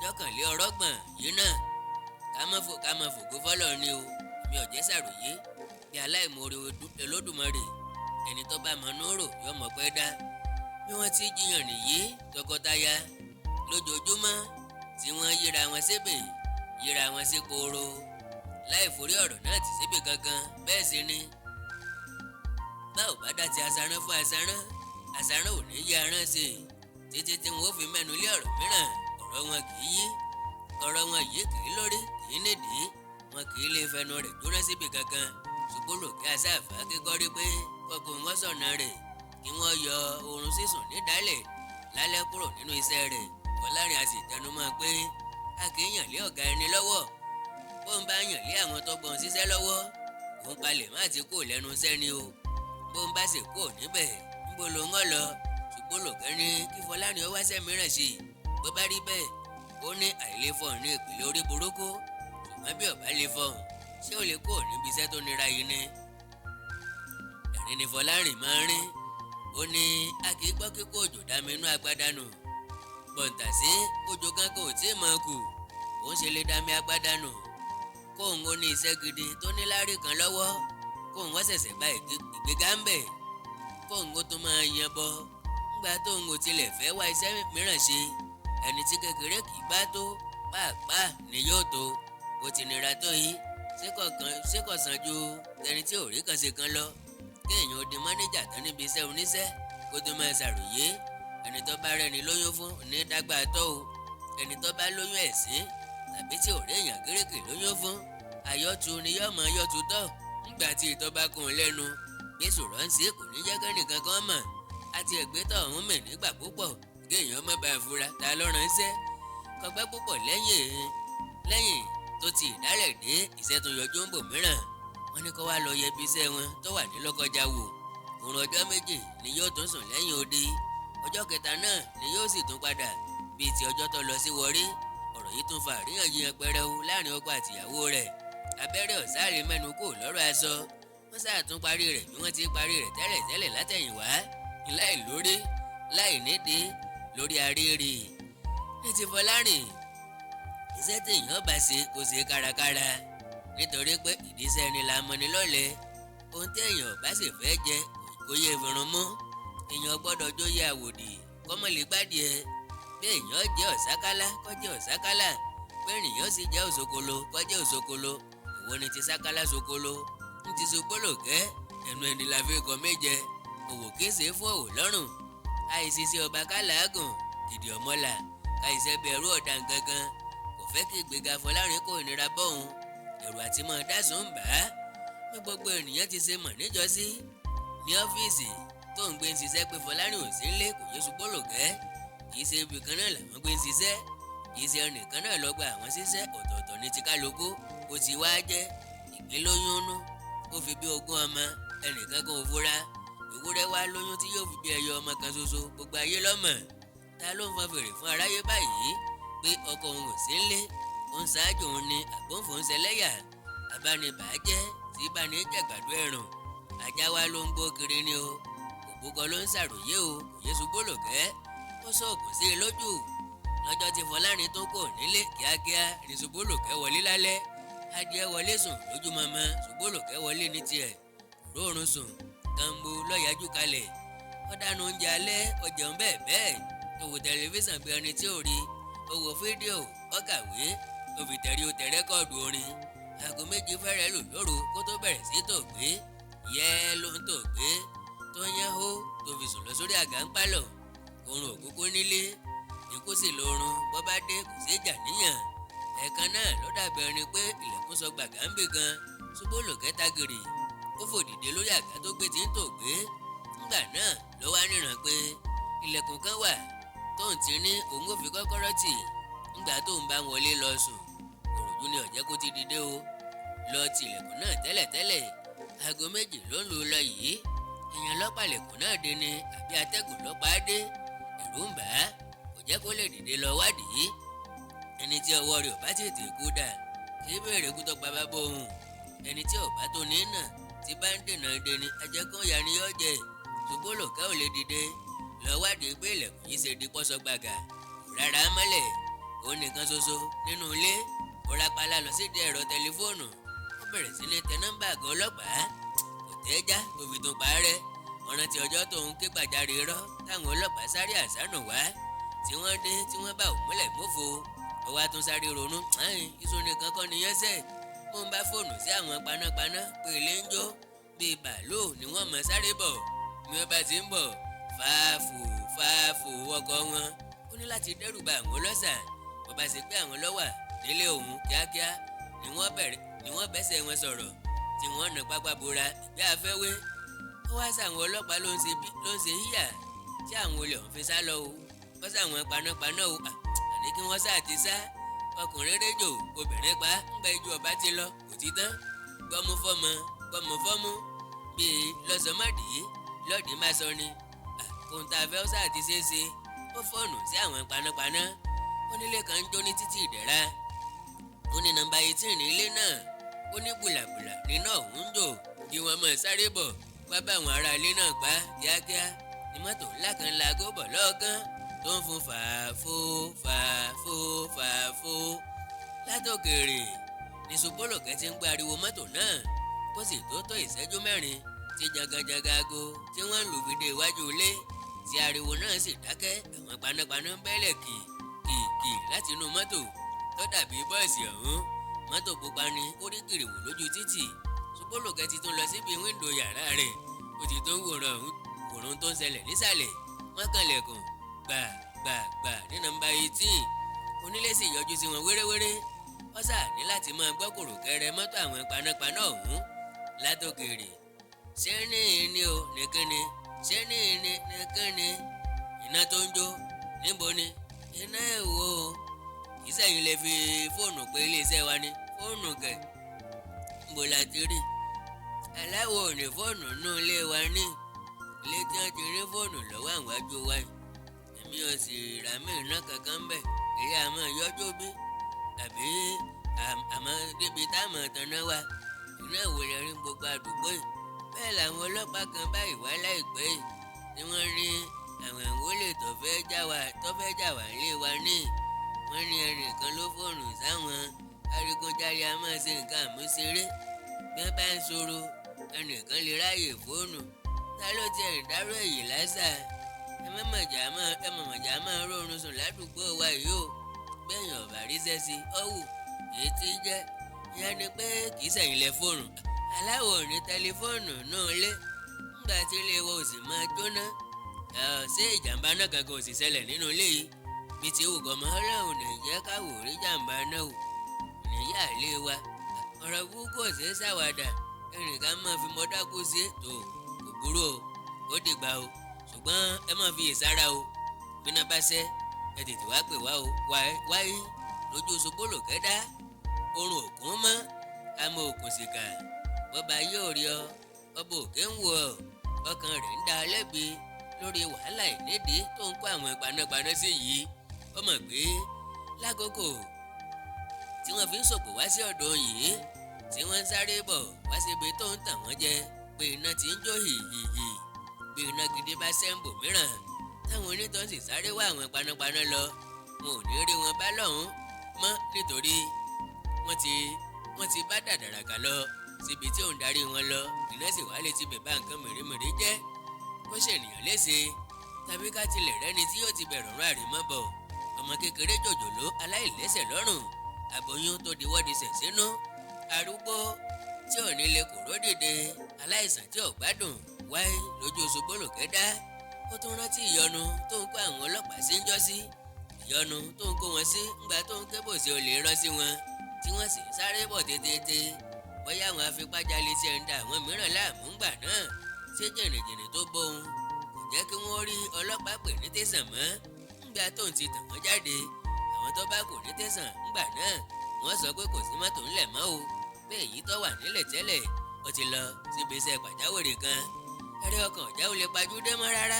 jọ́kànlélọ́gbọ̀n yìí náà, ká má fògo fọ́lọ́ ni o. Èmi ò jẹ́ ṣàròyé bí aláìmoore Olódùmarè. Ẹni tó bá mọ núrò yóò mọ̀ pé dá. Bí wọ́n ti jiyàn nìyí tọkọtaya lójoojúmọ́, tí wọ́n yíra wọn sébè, yíra wọn sí koro, láì forí ọ̀rọ̀ náà tì síbì kankan. Bẹ́ẹ̀ sì ni bá ò bá dá ti asarán fún asarán, asarán ò ní yí arán sí i títí tí wọn ó fi mẹ́nu lé ọ̀rọ̀ mìíràn. Ọ̀rọ̀ wọn kì í yí, ọ̀rọ̀ wọn yìí kì í lórí, kì í nídìí, wọn kì í lè fẹnu rẹ̀ jóná síbì kankan. Ṣùgbọ́n lòkè asáfà kíkọ́rí pé kọ́kọ́ wọn sọ̀nà rẹ̀, kí wọ́n yọ oorun sísùn nídàálẹ̀ lálẹ́ kúrò nínú iṣẹ́ rẹ̀. Fọlárin a sì tẹnumọ́ pé a kì í yàn lé ọ̀gá ẹni lọ́wọ́. Bó ń bá yàn lé àwọn tó gbọ́n ṣiṣẹ́ lọ́wọ́, òun palẹ̀ má ti kó lẹ́nu iṣẹ́ ni o. Bó ń bá sì kó níbẹ̀, níbo ló ń lọ? Ṣùgbọ́n lòkè ní kí Fọlárin ó wáṣẹ́ mìíràn sí i. Bó bá rí bẹ́ẹ̀, ó ní àìlèfọ̀hún ní ìpìlẹ̀ orí burúkú. Ṣùgbọ́n bí ó bá lè fọ̀hún, ṣé ó lè kó níbi iṣẹ́ tó nira yìí ni? Ẹ̀rín ni Fọlárin máa ń rín. Ó ní a kì í gbọ́ kíkó òjò dá mi inú agbádànù bọ̀ǹtà sí. Òjò kankan ò tí ì mọ̀ kù, òun ṣe lè dá mi agbádànù. Kóun ó ní iṣẹ́ gidi tó ní láárí kan lọ́wọ́, kóun wọ́n ṣẹ̀ṣẹ̀ gba ìgbéga ń bẹ̀, kóun ó tún máa yan bọ́ ńgbà tóun ò tilẹ̀ fẹ́ wá iṣẹ́ mìíràn ṣe. Ẹni tí kékeré kì í bá tó pàápàá ni yóò tó. Bó ti nira tó yìí, ṣé kò sàn ju ẹni tí ò rí kan ṣe kan lọ, kéèyàn ó di mánéjà tán níbi iṣẹ́ oníṣẹ́, kó tó máa ṣàròyé? Ẹni tó bá rẹ́ni lóyún fún ní dágbà tó o. Ẹni tó bá lóyún ẹ̀sín tàbí tí ò rí èèyàn gíríkì lóyún fún, àyọ̀tú ni yóò mọ yọ̀tú tọ̀ ńgbà tí ìtọ́ bá kún un lẹ́nu. Bí sòrọ̀ ń ṣe, kò ní jẹ́ kẹ́nìkan kan mọ̀ àti ẹ̀gbẹ́tọ̀ ọ̀hún mì nígbà púpọ̀, kéèyàn má bàa fura ta ló ránṣẹ́. Kọgbẹ́ púpọ̀ lẹ́yìn lẹ́yìn tó ti ìdálẹ̀ dé, iṣẹ́ tó yọjú ń bò mìíràn. Wọ́n ní kó wá lọ yẹ ibi iṣẹ́ wọn tó wà ní Lọ́kọjá wò. Òun ọjọ́ 2 ni yóò tún sùn lẹ́yìn odi. Ọjọ́ kẹta náà ni yóò sì tún padà bíi ti ọjọ́ tó lọ sí Warri. Ọ̀rọ̀ yìí tún fa àríyànjiyàn pẹrẹu láàrin ọkọ àtìyàwó rẹ̀. Abẹ́rẹ́ ọ̀sáré mẹ́nu kò lọ́rọ̀ aṣọ. Wọ́n sáà tún parí rẹ̀ bí wọ́n ti parí rẹ̀ tẹ́lẹ̀ tẹ́lẹ̀ látẹ̀yìnwá, láì lórí láì nídìí lórí arére. Ní ti Fọlárìn, iṣẹ́ téèyàn bá ṣe, kò ṣe kárakára, nítorí pé ìdíṣẹ́ ni là mọ́ni lọ́lẹ̀. Ohun téèyàn bá sì fẹ́ jẹ, kò yẹ ìfìrun mú. Èèyàn gbọ́dọ̀ jóyè àwòdì kọ́mọ lè gbádìí ẹ. Bí èèyàn jẹ́ ọ̀sákálá, kó jẹ́ ọ̀sákálá. Bí ènìyàn sì jẹ́ òṣokolo, kó jẹ́ òṣokolo. Ìwọ ni ti sákálá ṣokolo ń ti ṣogbólòkẹ́. Ẹnu ẹni la fi kọ méje. Òwò kése fún òwò lọ́rùn. Àìsísí ọba kálàágùn kìdí ọmọlà káìsẹ́ bẹ̀rù ọ̀dà gangan. Kò fẹ́ kí ìgbéga Fọlárin kò nira bọ́hùn. Ẹ̀rù àti mọ̀ dásùn ń bà á. Bí gbogbo ènìyàn ti ṣe mọ̀ níjọ́sí ní ọ́fíìsì tó ń gbé ń ṣiṣẹ́ pé Fọlárin ò sí nílé, kò yé ṣùgbọ́lòkẹ́. Kì í ṣe ibì kan náà làwọn gbé ń ṣiṣẹ́, kì í ṣe ẹnìkan náà lọ gba àwọn ṣiṣẹ́, ọ̀tọ̀ọ̀tọ̀ ní ti kálukú. Ó ti wá jẹ́ ìgbín lóyún nú, ó fi bí 20 ọmọ, ẹnìkan kan ò fura. Ewúrẹ́ wá lóyún tí yóò fi bí ẹyọ ọmọ kan ṣoṣo, gbogbo ayé lọ́mọ̀. Ta ló ń fọn fèrè fún aráyé báyìí pé ọkọ òun ò sí nílé, òun ṣáájú òun ni àgbóǹfò ń ṣẹlẹ́yà? Abánibàájẹ́ tí bá ní jẹ̀gbàdo ẹ̀rùn. Ajá wa ló ń gbó kiri ni o, òbúkọ ló ń ṣàròyé o. Kò yé ṣubú lòkẹ́, ó sọ̀kùn sí i lójú. Lọ́jọ́ tí Fọlárin tó kò nílé kíákíá ní Ṣubúlùkẹ́ wọlé lálẹ́. Adìẹ wọlé sùn lójúmọmọ, Ṣubúlùkẹ́ wọlé ní tiẹ̀, róòrùn sùn kànbó lọ́yàjú kalẹ̀. Ó dáná oúnjẹ alẹ́, ó jẹun bẹ́ẹ̀ bẹ́ẹ̀, ó wo tẹlifíṣàn bí ẹni tí ò rí, ó wo fídíò, ó kàwé, ó fi tẹ̀rí, ó tẹ record orin. Aago 2 fẹ́rẹ̀ lù lóru kó tó bẹ̀rẹ̀ sí tòògbé. Yẹ́ ló ń tòògbé tó yẹn hó tó fi sùn lọ sórí àga ń pálọ̀. Oorun òkúkú nílé, ikú sì lórun. Bọ́ bá dé, kò sí ìjà níyàn. Ẹ̀ẹ̀kan náà ló dàbí ẹni pé ilẹ̀kùn sọ gbàgà ń bì kan. Ṣubúlùkẹ́ tagìrì, ó fò dìde lórí àga tó gbé tí ń tòògbé. Ńgbà náà ló wá níran pé ilẹ̀kùn kan wà tóun ti ní òun ò fi kọ́kọ́rọ́ tì ńgbà tóun bá wọlé lọ sùn. Òròjú ni ọ̀jẹ́ kó ti dìde o lọ ti ilẹ̀kùn náà tẹ́lẹ̀tẹ́lẹ̀. Aago 2 ló ń lù lọ yìí. Èèyàn lọ́pàlẹ̀kùn náà dé ni àbí atẹ́gùn lọ́pàá dé? Ẹ̀rù ń bà á, kò jẹ́ kó lè dìde lọ wádìí. Ẹni tí ọwọ́ rẹ̀ ò bá tètè kú dà, kì í béèrè kú tó pa bá bóun. Ẹni tí ò bá tó ní nà tí bá ń dènà deni, ajẹ́kọ̀ọ́ ya ni yóò jẹ. Ṣùbọ́lùkẹ́ ò lè dìde lọ wádìí pé ilẹ̀kùn yìí ṣe di pọ́sọ gbàgà rárá mọ́lẹ̀. Òun nìkan ṣoṣo nínú ilé. Ó rápálá lọ sídìí ẹ̀rọ tẹlifóònù, ó bẹ̀rẹ̀ sí ní tẹ nọ́mbà àgọ́ ọlọ́pàá. Kò tẹ́já tó fi tún parẹ́. Ọ̀ràn tí ọjọ́ tó ń ké gbàjarè rọ́ táwọn ọlọ́pàá sáré àsánù wá, tí wọ́n dé, tí wọ́n bá òmúlẹ̀ mọ́fo. Ó wá tún sáré ronú, iṣu nìkan kọ́ nìyẹn sẹ̀. Mo ń bá fóònù sí àwọn panápaná pé ilé ń jó, bíi bàálù ni wọ́n mọ̀ sáré bọ̀. Bí wọ́n bá ti ń bọ̀, fàáfù fàáfù ọkọ̀ wọn, ó ní láti dẹ́rù ba àwọn ọlọ́ṣà. Bó bá ṣe pé àwọn lọ́wà nílé òun, kíákíá ni wọ́n bẹ̀rẹ̀ ni wọ́n bẹ́sẹ̀ wọn sọ̀rọ̀, tí wọ́n nà pápá bora ìgbé afẹ́wé. Ó wá sáwọn ọlọ́pàá ló ń ṣe híyà tí àwọn olè ọ̀hún fi sá lọ o. Wọ́n sáwọn panápaná o, àní kí wọ́n sáà ti sá. Ọkùnrin réjò, obìnrin pa ńgbà ijó ọba ti lọ kò ti tán. Gbọ́mú fọ́mọ, gbọ́mú fọ́mú, bíi lọ́sọ̀mọ́dì lọ́ọ̀dì má sọ ni ohun tá a fẹ́ sáà ti ṣeé ṣe. Ó fóònù sí àwọn panápaná, ó nílé kan ń jó ní títì Ìdẹ̀ra. Ó ní nọ́mbà 18 ní ilé náà. Ó ní bùlàbùlà nínú ọ̀hún ń jò, kí wọ́n máa sáré bọ̀ wá bá àwọn ará ilé náà pa kíákíá. Ní mọ́tò ńlá kan laago bọ̀ lọ́ọ̀kan tó ń fún fàáfó fàáfó fàáfó látòkèrè. Ní Ṣùbọ́lùkẹ́ ti ń gbọ́ ariwo mọ́tò náà, kó sì tó tó ìṣẹ́jú 4 tí janganjanga aago tí wọ́n ń lù fi dé iwájú ilé, tí ariwo náà sì dákẹ́. Àwọn panápaná ń bẹ́lẹ̀ kì kì kì láti inú mọ́tò tó dàbí bọ́ọ̀sì ọ̀hún. Mọ́tò pupa ni ó rí gìrìwò lójú títì. Ṣùbọ́lùkẹ́ ti tún lọ síbi wíńdò yàrá rẹ̀, ó ti tó ń wòran wòran tó ń ṣẹlẹ̀ nísàlẹ̀. Wọ́n kànlẹ̀kùn gbà gbà gbà ní nọ́mbà 18. Onílé sì yọjú sí wọn wéréwéré. Wọ́n sà ní láti máa gbọ́ kòròkẹrẹ mọ́tò àwọn panápaná ọ̀hún látòkèrè. Ṣé ní ní o nìkíni? Ṣé ní ní nìkíni? Iná tó ń jó níbo ni iná èwo? Ìsẹ̀yìn lè fi fóònù pé iléeṣẹ́ wa ni. Fóònù kẹ̀, níbo la ti rí? Aláwo ò ní fóònù nù ilé wa, ní ilé tí wọ́n ti rí fóònù lọ́wọ́ àwọn àjò wa yìí. Èmi ò sì rà mí iná kankan bẹ̀. Èyí àmọ́ yọjú bí tàbí àmọ́ débi táwọn tanná wa, iná ìwòlẹ̀ rí gbogbo àdúgbò yìí. Bẹ́ẹ̀ làwọn ọlọ́pàá kan báyìí wá láìpẹ́ yìí, tí wọ́n rí àwọn ìwọlé tó fẹ́ já wa, tó fẹ́ já wa nílé wa ní. Wọ́n ní ẹnìkan ló fóònù sáwọn. Adigunjalè a máa ṣe nǹkan àmúṣeré. Bí wọ́n bá ń sọ̀rọ̀, ẹnìkan lè ráàyè fóònù. Ta ló tiẹ̀ ń dárò èyí lásà? Ẹ má mọ̀jà máa rọrùn sùn ládùúgbò wa yìí o. Bẹ́ẹ̀yàn ọ̀bà ríṣẹ́ sí ọ̀wù èyí tí jẹ́ ìyẹn ni pé kì í sẹ̀yìn lẹ fóònù. Aláwọ̀ ní tẹlifóònù náà lé ńgbà tí ilé wa ò sì máa jóná. Ṣé ìjàmbá náà kankan ò sì ṣẹlẹ̀ nínú ilé yìí? Bí ti wù kọ́ mọ́, Ọlọ́run ní jẹ́ káwò rí jàmbá náà wò níyà ilé wa. Ọ̀rọ̀ burúkú ò ṣeé ṣàwàdà, ẹnìkan máa fi mọ́ dákú sí tó kò burú o. Ó dìgbà o, ṣùgbọ́n ẹ má fi ìsára o. Bíná bá ṣẹ́, ẹ tètè wá pè wá o. Wáyé lójú Ṣùbọ́lùkẹ́ dá oorun òkun mọ́ àmọ́ òkun sìkà. Bọ́ba yóò rí ọ, ọba òkè ń wò ọ. Ọkàn rẹ̀ ń dá ọ lẹ́bi lórí wàhálà ìnídìí tó ń kó àwọn panápaná sí yìí. Ó mọ̀ pé lákòókò tí wọ́n fi ń sòpò wá sí ọ̀dọ̀ yìí, tí wọ́n ń sáré bọ̀ wá síbi tó ń tàn wọ́n jẹ pé iná ti ń jó hìhìhì, bí iná gidi bá sẹ́ńbò mìíràn táwọn onítàn sì sáré wá àwọn panápaná lọ, wọn ò ní rí wọn bá lọ́hùn mọ́, nítorí wọ́n ti bá dàdàràkà lọ síbi tí òun darí wọn lọ. Iná sì wá lè ti bẹ̀ bá nǹkan mèremère jẹ́, kó ṣènìyàn léṣe, tàbí ká tilẹ̀ rẹ́ni tí yóò ti bẹ̀rù ọ̀run àrèmọ́ bọ̀, ọmọ kékeré jòjòló aláìlẹ́sẹ̀ lọ́rùn, àbòyún tó di wọ́dìsẹ̀ sínú, arúgbó tí ò ní lè kúrò dìde, aláìsàn tí ò gbádùn. Wáyé lójú Ṣùbọ́lùkẹ́ dá. Ó tún rántí ìyọnu tó ń kó àwọn ọlọ́pàá sí ń jọ́sí, ìyọnu tó ń kó wọn sí ńgbà tó ń kébò sí olè rán sí wọn, tí wọ́n sì ń sáré bọ̀ tètè. Bóyá àwọn afipájalè tiẹ̀ ń da àwọn mìíràn láàmú ńgbà náà, ṣé jìnnìjìnnì tó bóun kò jẹ́ kí wọ́n rí ọlọ́pàá pè ní tẹ̀sán mọ́ ńgbà tó ń ti tàn wọ́n jáde? Àwọn tó bá kò ní tẹ̀sán ńgbà náà, wọ́n sọ pé kò sí mọ́tò ńlẹ̀ mọ́ o, pé èyí tó wà nílẹ̀ tẹ́lẹ̀ ó ti lọ síbi iṣẹ́ pàjáwìrì kan. Ẹ̀rí ọkàn ọ̀já ò lè pajúdé mọ́ rárá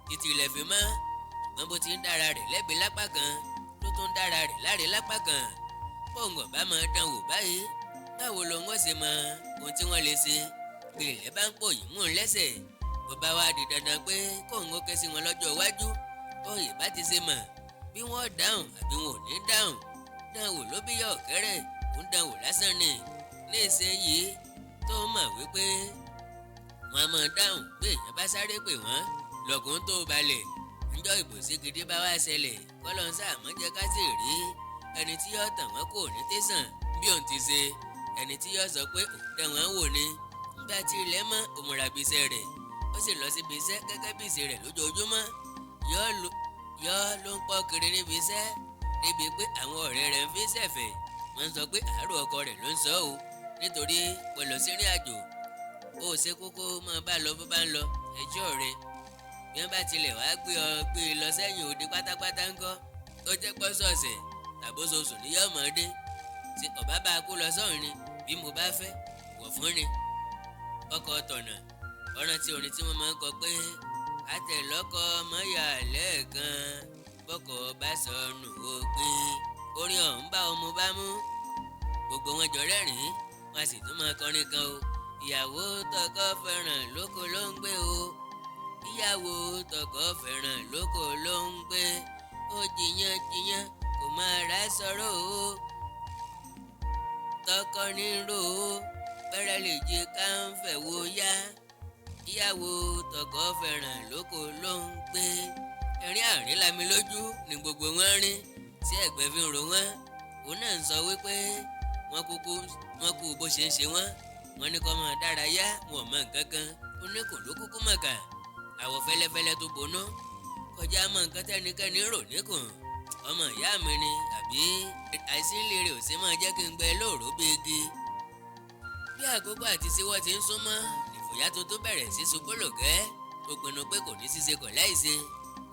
títí ilẹ̀ fi mọ́. Ṣùgbọ́n bó ti ń dára rẹ̀ lẹ́bi lápá kan, ló tún ń dára rẹ̀ láre lápá kan. Bóun ọ̀bá máa dán wò báyìí, báwo lòun ó ṣe mọ ohun tí wọ́n lè ṣe bí ilẹ̀ bá ń pò yìí mú un lẹ́sẹ̀? Bó bá wá di dandan pé kóun ó ké sí wọn lọ́jọ́ iwájú, ó yìí bá ti ṣe mọ̀ bí wọ́n dáhùn àbí wọn ò ní dáhùn. Dánwò ló bí yọ ọ̀kẹ́rẹ́, òun dánwò lásán ni. Ní ìsinyìí tó mọ̀ wípé wọ́n á máa dáhùn bí èèyàn bá sáré pè wọ́n lọ́kùn tó balẹ̀. Ńjọ́ ìbòsí gidi bá wá ṣẹlẹ̀, kọ́lọ́n sáà mọ́ jẹ́ ká sì rí ẹni tí yóò tàn wọ́n kò ní tẹ̀sán bí òun ti ṣe, ẹni tí yóò sọ pé òun dẹ̀ wọ́n wò ni. Nígbà tí ilẹ̀ mọ́, ó múra bí iṣẹ́ rẹ̀, ó sì lọ síbi iṣẹ́ gẹ́gẹ́ bí ìṣe rẹ̀ lójoojúmọ́. Yọ́ ló ń pọ́ kiri níbi iṣẹ́ débi pé àwọn ọ̀rẹ́ rẹ̀ ń fi ṣẹ̀fẹ̀. Wọ́n ń sọ pé àárò ọkọ rẹ̀ ló ń sọ o, nítorí kò lọ sí ìrìn àjò. Ó ṣe kókó máa bá lọ bó bá ń lọ ẹjọ́ rẹ̀. Bí wọ́n bá tilẹ̀ wá gbé ọ gbé e lọ sẹ́yìn òde pátápátá ńkọ́, tó jẹ́ pọ́sọ̀ọ̀sẹ̀ tàbóṣoṣù ní yọ̀mọ̀dé tí ọ̀bá bá a kó lọ sọ́run ni, bí mo bá fẹ́ wọ̀ fún ni. Ọkọ̀ tọ̀nà ọ̀ràn tí orin tí wọ́n máa ń kọ pé àtẹ̀lọ́kọ mọ́yà lẹ́ẹ̀kan bọ́kọ̀ bá sọnù ó gbé, orin ọ̀hún bá ọmọ bá mú gbogbo wọn jọ rẹ́rìn-ín, wọn sì tún máa kọrin kan o. Ìyàwó tọkọ fẹ́ràn lóko ló ń gbé o, ìyàwó tọkọ fẹ́ràn lóko ló ń gbé, ó jiyàn jiyàn kò máa rà sọ̀rọ̀ o, tọkọ ní ro o, pẹ́rẹ́ lè jẹ ká ń fẹ̀ wo yá, ìyàwó tọkọ fẹ́ràn lóko ló ń gbé. Ẹ̀rín àrín lami lójú ni gbogbo wọn rín tí ẹ̀gbẹ́ fi ń ro wọn. Òun náà ń sọ wípé wọ́n kúkú wọ́n kú bó ṣe ń ṣe wọ́n. Wọ́n ní kó máa dárayá, wọn ò mọ nǹkan kan. Ó ní kò ló kúkú mọ̀ọ́kà àwọ̀ fẹ́lẹ́fẹ́lẹ́ tó boná kọjá mọ nǹkan tẹ́nikẹ́ni rò níkùn. Ọmọ ìyá mi ni àbí àìsí ilé rẹ̀ ò sí máa jẹ́ kí n gbẹ lóòró bí igi. Bí àkókò àti síwọ́ ti ń súnmọ́, ìfòyà tuntun bẹ̀rẹ̀ sí Ṣubúlùkẹ́. Ó pinnu pé kò ní ṣíṣe kọ̀ láìṣe,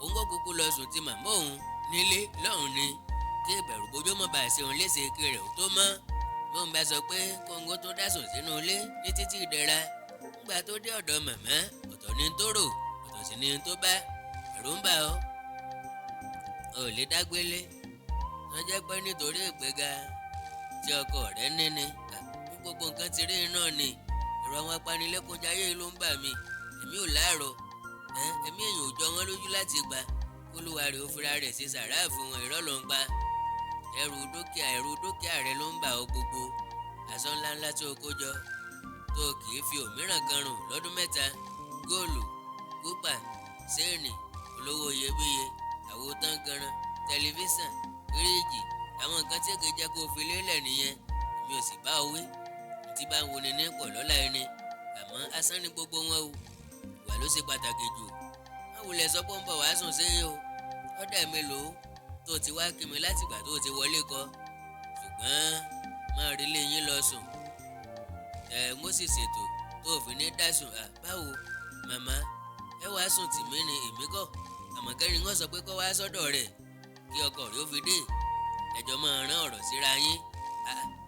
òun kò kúkú lọ sùn ti màmá òun nílé lọ́hùn ni, kí ìbẹ̀rù bójú mọ́ bá ṣe òun léṣe kí rẹ̀ ó tó mọ́. Bóun bá sọ pé kóńgó tó dásùn sínú ilé ní títí ìdẹ̀ra. Ńgbà tó dé ọ̀dọ̀ màmá, ọ̀tọ̀ ni tó rò, ọ̀tọ̀ sì ni tó bá. Ẹ̀rù ń bà ọ́, ò lè dágbélé wọ́n jẹ́ pé nítorí ìgbéga tí ọkọ rẹ̀ níní bí gbogbo nǹkan ti rí iná ni. Ẹ̀rọ àwọn apanilẹ́kúnjayé ló ń bà mí. Èmi ò láàrọ̀, ẹ̀mí èèyàn ò jọ wọ́n lójú láti gbà kólúwa rẹ̀ ó fira rẹ̀ ṣe sàrà fún wọn. Irọ́ ló ń pa. Ẹrù dúkìá, ẹrù dúkìá rẹ̀ ló ń bà ọ́. Gbogbo aṣọ ńláńlá tó o kó jọ tó o kì í fi òmíràn kan rùn lọ́dún 3, góòlù, kúpà, séènì olówó iyebíye, àwo tánnganran, tẹlifíṣàn, fíríìjì, àwọn nǹkan tí èké jẹ́ kó o fi lélẹ̀ nìyẹn. Èmi ò sì bá ọ wí tí bá ń woni ní pọ̀ lọ́la ẹni, àmọ́ asán ni gbogbo wọn o. Ìwà ló ṣe pàtàkì jù. Wọ́n wulẹ̀ sọ pé ń bọ̀ wá sùn séyìn o. Ọ̀dà mélòó tó ti wá kí mi látìgbà tó ti wọlé kọ, ṣùgbọ́n máa rí ilé yín lọ sùn. Ẹ mo sì ṣètò tó fi ní dá sùn. À báwo màmá, ẹ wàá sùn tì mí ni, èmi kọ́. Àmọ̀kẹ́rin wọ́n sọ pé kó wá sọ́dọ̀ rẹ̀ kí ọkọ rẹ̀ ó fi dé, ẹjọ́ máa rán ọ̀rọ̀ síra yín.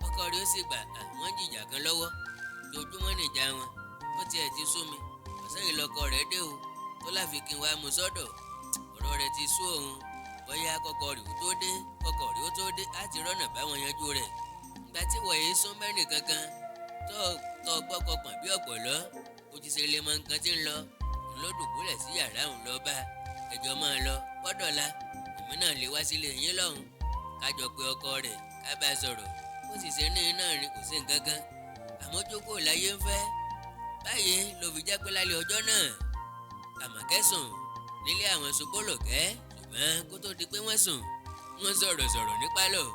Ọkọ rẹ̀ ó sì gbà. Wọ́n jìjà kan lọ́wọ́, ojoojúmọ́ nìjà wọn. Ó tiẹ̀ ti sú mi. Ọ̀sẹ̀ yìí lọkọ rẹ̀ dé o, tó láfi kí n wá mú sọ́dọ̀. Ọ̀rọ̀ rẹ̀ ti sú òun. Bóyá kọkọ rẹ̀ ó tó dé, kọkọ rẹ̀ ó tó dé, á ti rọ́nà báwọn yanjú rẹ̀. Ìgbà tí wọ̀nyí sún mẹ́rin kankan tó tó gbọ́kọ̀ pọ̀n bí ọ̀pọ̀lọ́, ó ti ṣe lè mọ nǹkan tí ń lọ ńlọ́dùbúlẹ̀ sí yàrá òun lọ bá ẹjọ́ máa lọ pọ́dọ̀la. Èmi náà lè wá sílé yín lọ́hùn, kájọ pé ọkọ rẹ̀ ká bá sọ̀rọ̀. Ó sì ṣe ní iná rìn, kò sí nǹkan kan àmójúkò láyé ń fẹ́. Báyìí ló fi jẹ́ pé lálẹ́ ọjọ́ náà, Àmọ̀kẹ́ sùn nílé àwọn Ṣubúlùkẹ́. Ṣùgbọ́n kó tó di pé wọ́n sùn, wọ́n sọ̀rọ̀ sọ̀rọ̀ ní pálọ̀.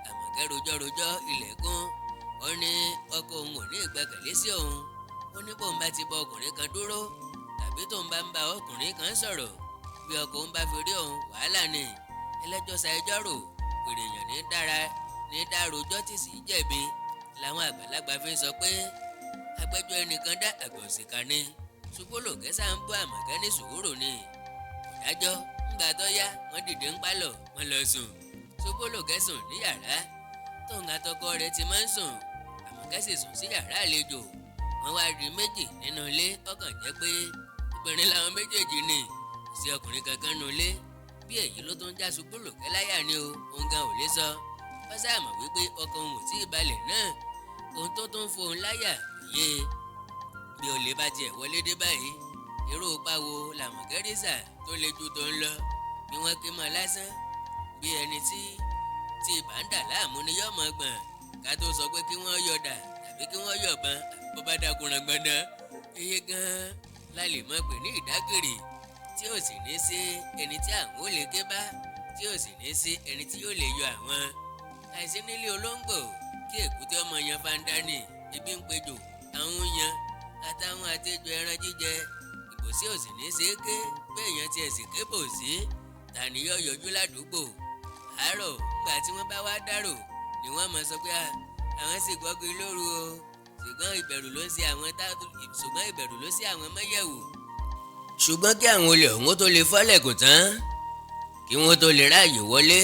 Àmọ̀kẹ́ rojọ́ rojọ́ ilẹ̀kùn. Ó ní ọkọ òun ò ní ìgbẹ́kẹ̀lé sí òun. Ó ní bóun bá ti bọ ọkùnrin kan dúró tàbí tóun bá ń bá ọkùnrin kan sọ̀rọ̀, bí ọkọ òun bá fi rí òun, wàhálà ni. Ẹlẹ́jọ́ sa ẹjọ́ rò, pèrè èèyàn ní dára ní dárojọ́ tí sì jẹ̀bi. Làwọn àgbàlagbà fi sọ pé agbẹjọ́ ẹnìkan dá, àgbà òṣìkà ni. Ṣubúlùkẹ́ sá ń bọ́ Àmọ̀kẹ́ ní sùúrù ni, kò dájọ́. Ńgbà tó yá, wọ́n dìde ń pálọ̀, wọ́n lọ sùn. Ṣubúlùkẹ́ sùn ní yàrá tóun àtọkọ rẹ̀ ti máa ń sùn, Àmọ̀kẹ́ sì sùn sí yàrá àlejò. Wọ́n wá rí méjì nínú ilé, ọkàn jẹ́ pé obìnrin làwọn méjèèjì ni, kò sí ọkùnrin kankan nínú ilé. Bí èyí ló tún já Ṣubúlùkẹ́ láyà ni o, òun gan ò lè sọ. Wọ́n sáà mọ̀ wípé ọkàn òun ò tí ì balẹ̀ náà. Ohun tó tún fohùn láyà yé bí olè bá tiẹ̀ wọlé dé báyìí. Irú báwo làwọn kẹ́rìsà tó le ju tó ń lọ bí wọ́n ké mọ́ lásán, bí ẹni tí ibà ń dà láàmú ni yóò mọ̀ gbọ̀n, ká tó sọ pé kí wọ́n yọ̀dà tàbí kí wọ́n yọ̀bọ̀n bó bá dákúnra gbọ̀ndàn. Iye gan-an la lè mọ̀ pé ní ìdágìrì tí ò sì ní sí ẹni tí àwọn ò lè ké bá, tí ò sì ní sí ẹni tí yóò lè yọ àwọn. Àìsí nílé olóńgbò kí èkúté ọmọ yan fandani, ebi ń pejò àwọn yan àtàwọn àtejò ẹran jíjẹ. Ìbòsí ò sì ní ṣe é ké pé èèyàn tiẹ̀ sì ké bòsí, tani yóò yọjú ládùúgbò àárọ̀? Nígbà tí wọ́n bá wá dárò ni wọ́n mọ̀ sọ pé àwọn sì gbọ́gbé lóru o, ṣùgbọ́n ìbẹ̀rù ló ń ṣe àwọn, ṣùgbọ́n ìbẹ̀rù ló ṣe àwọn mọ́yẹ̀wò. Ṣùgbọ́n kí àwọn olè ọ̀hún tó lè fọ́lẹ̀kùn tán, kí wọ́n tó lè ráàyè wọlé,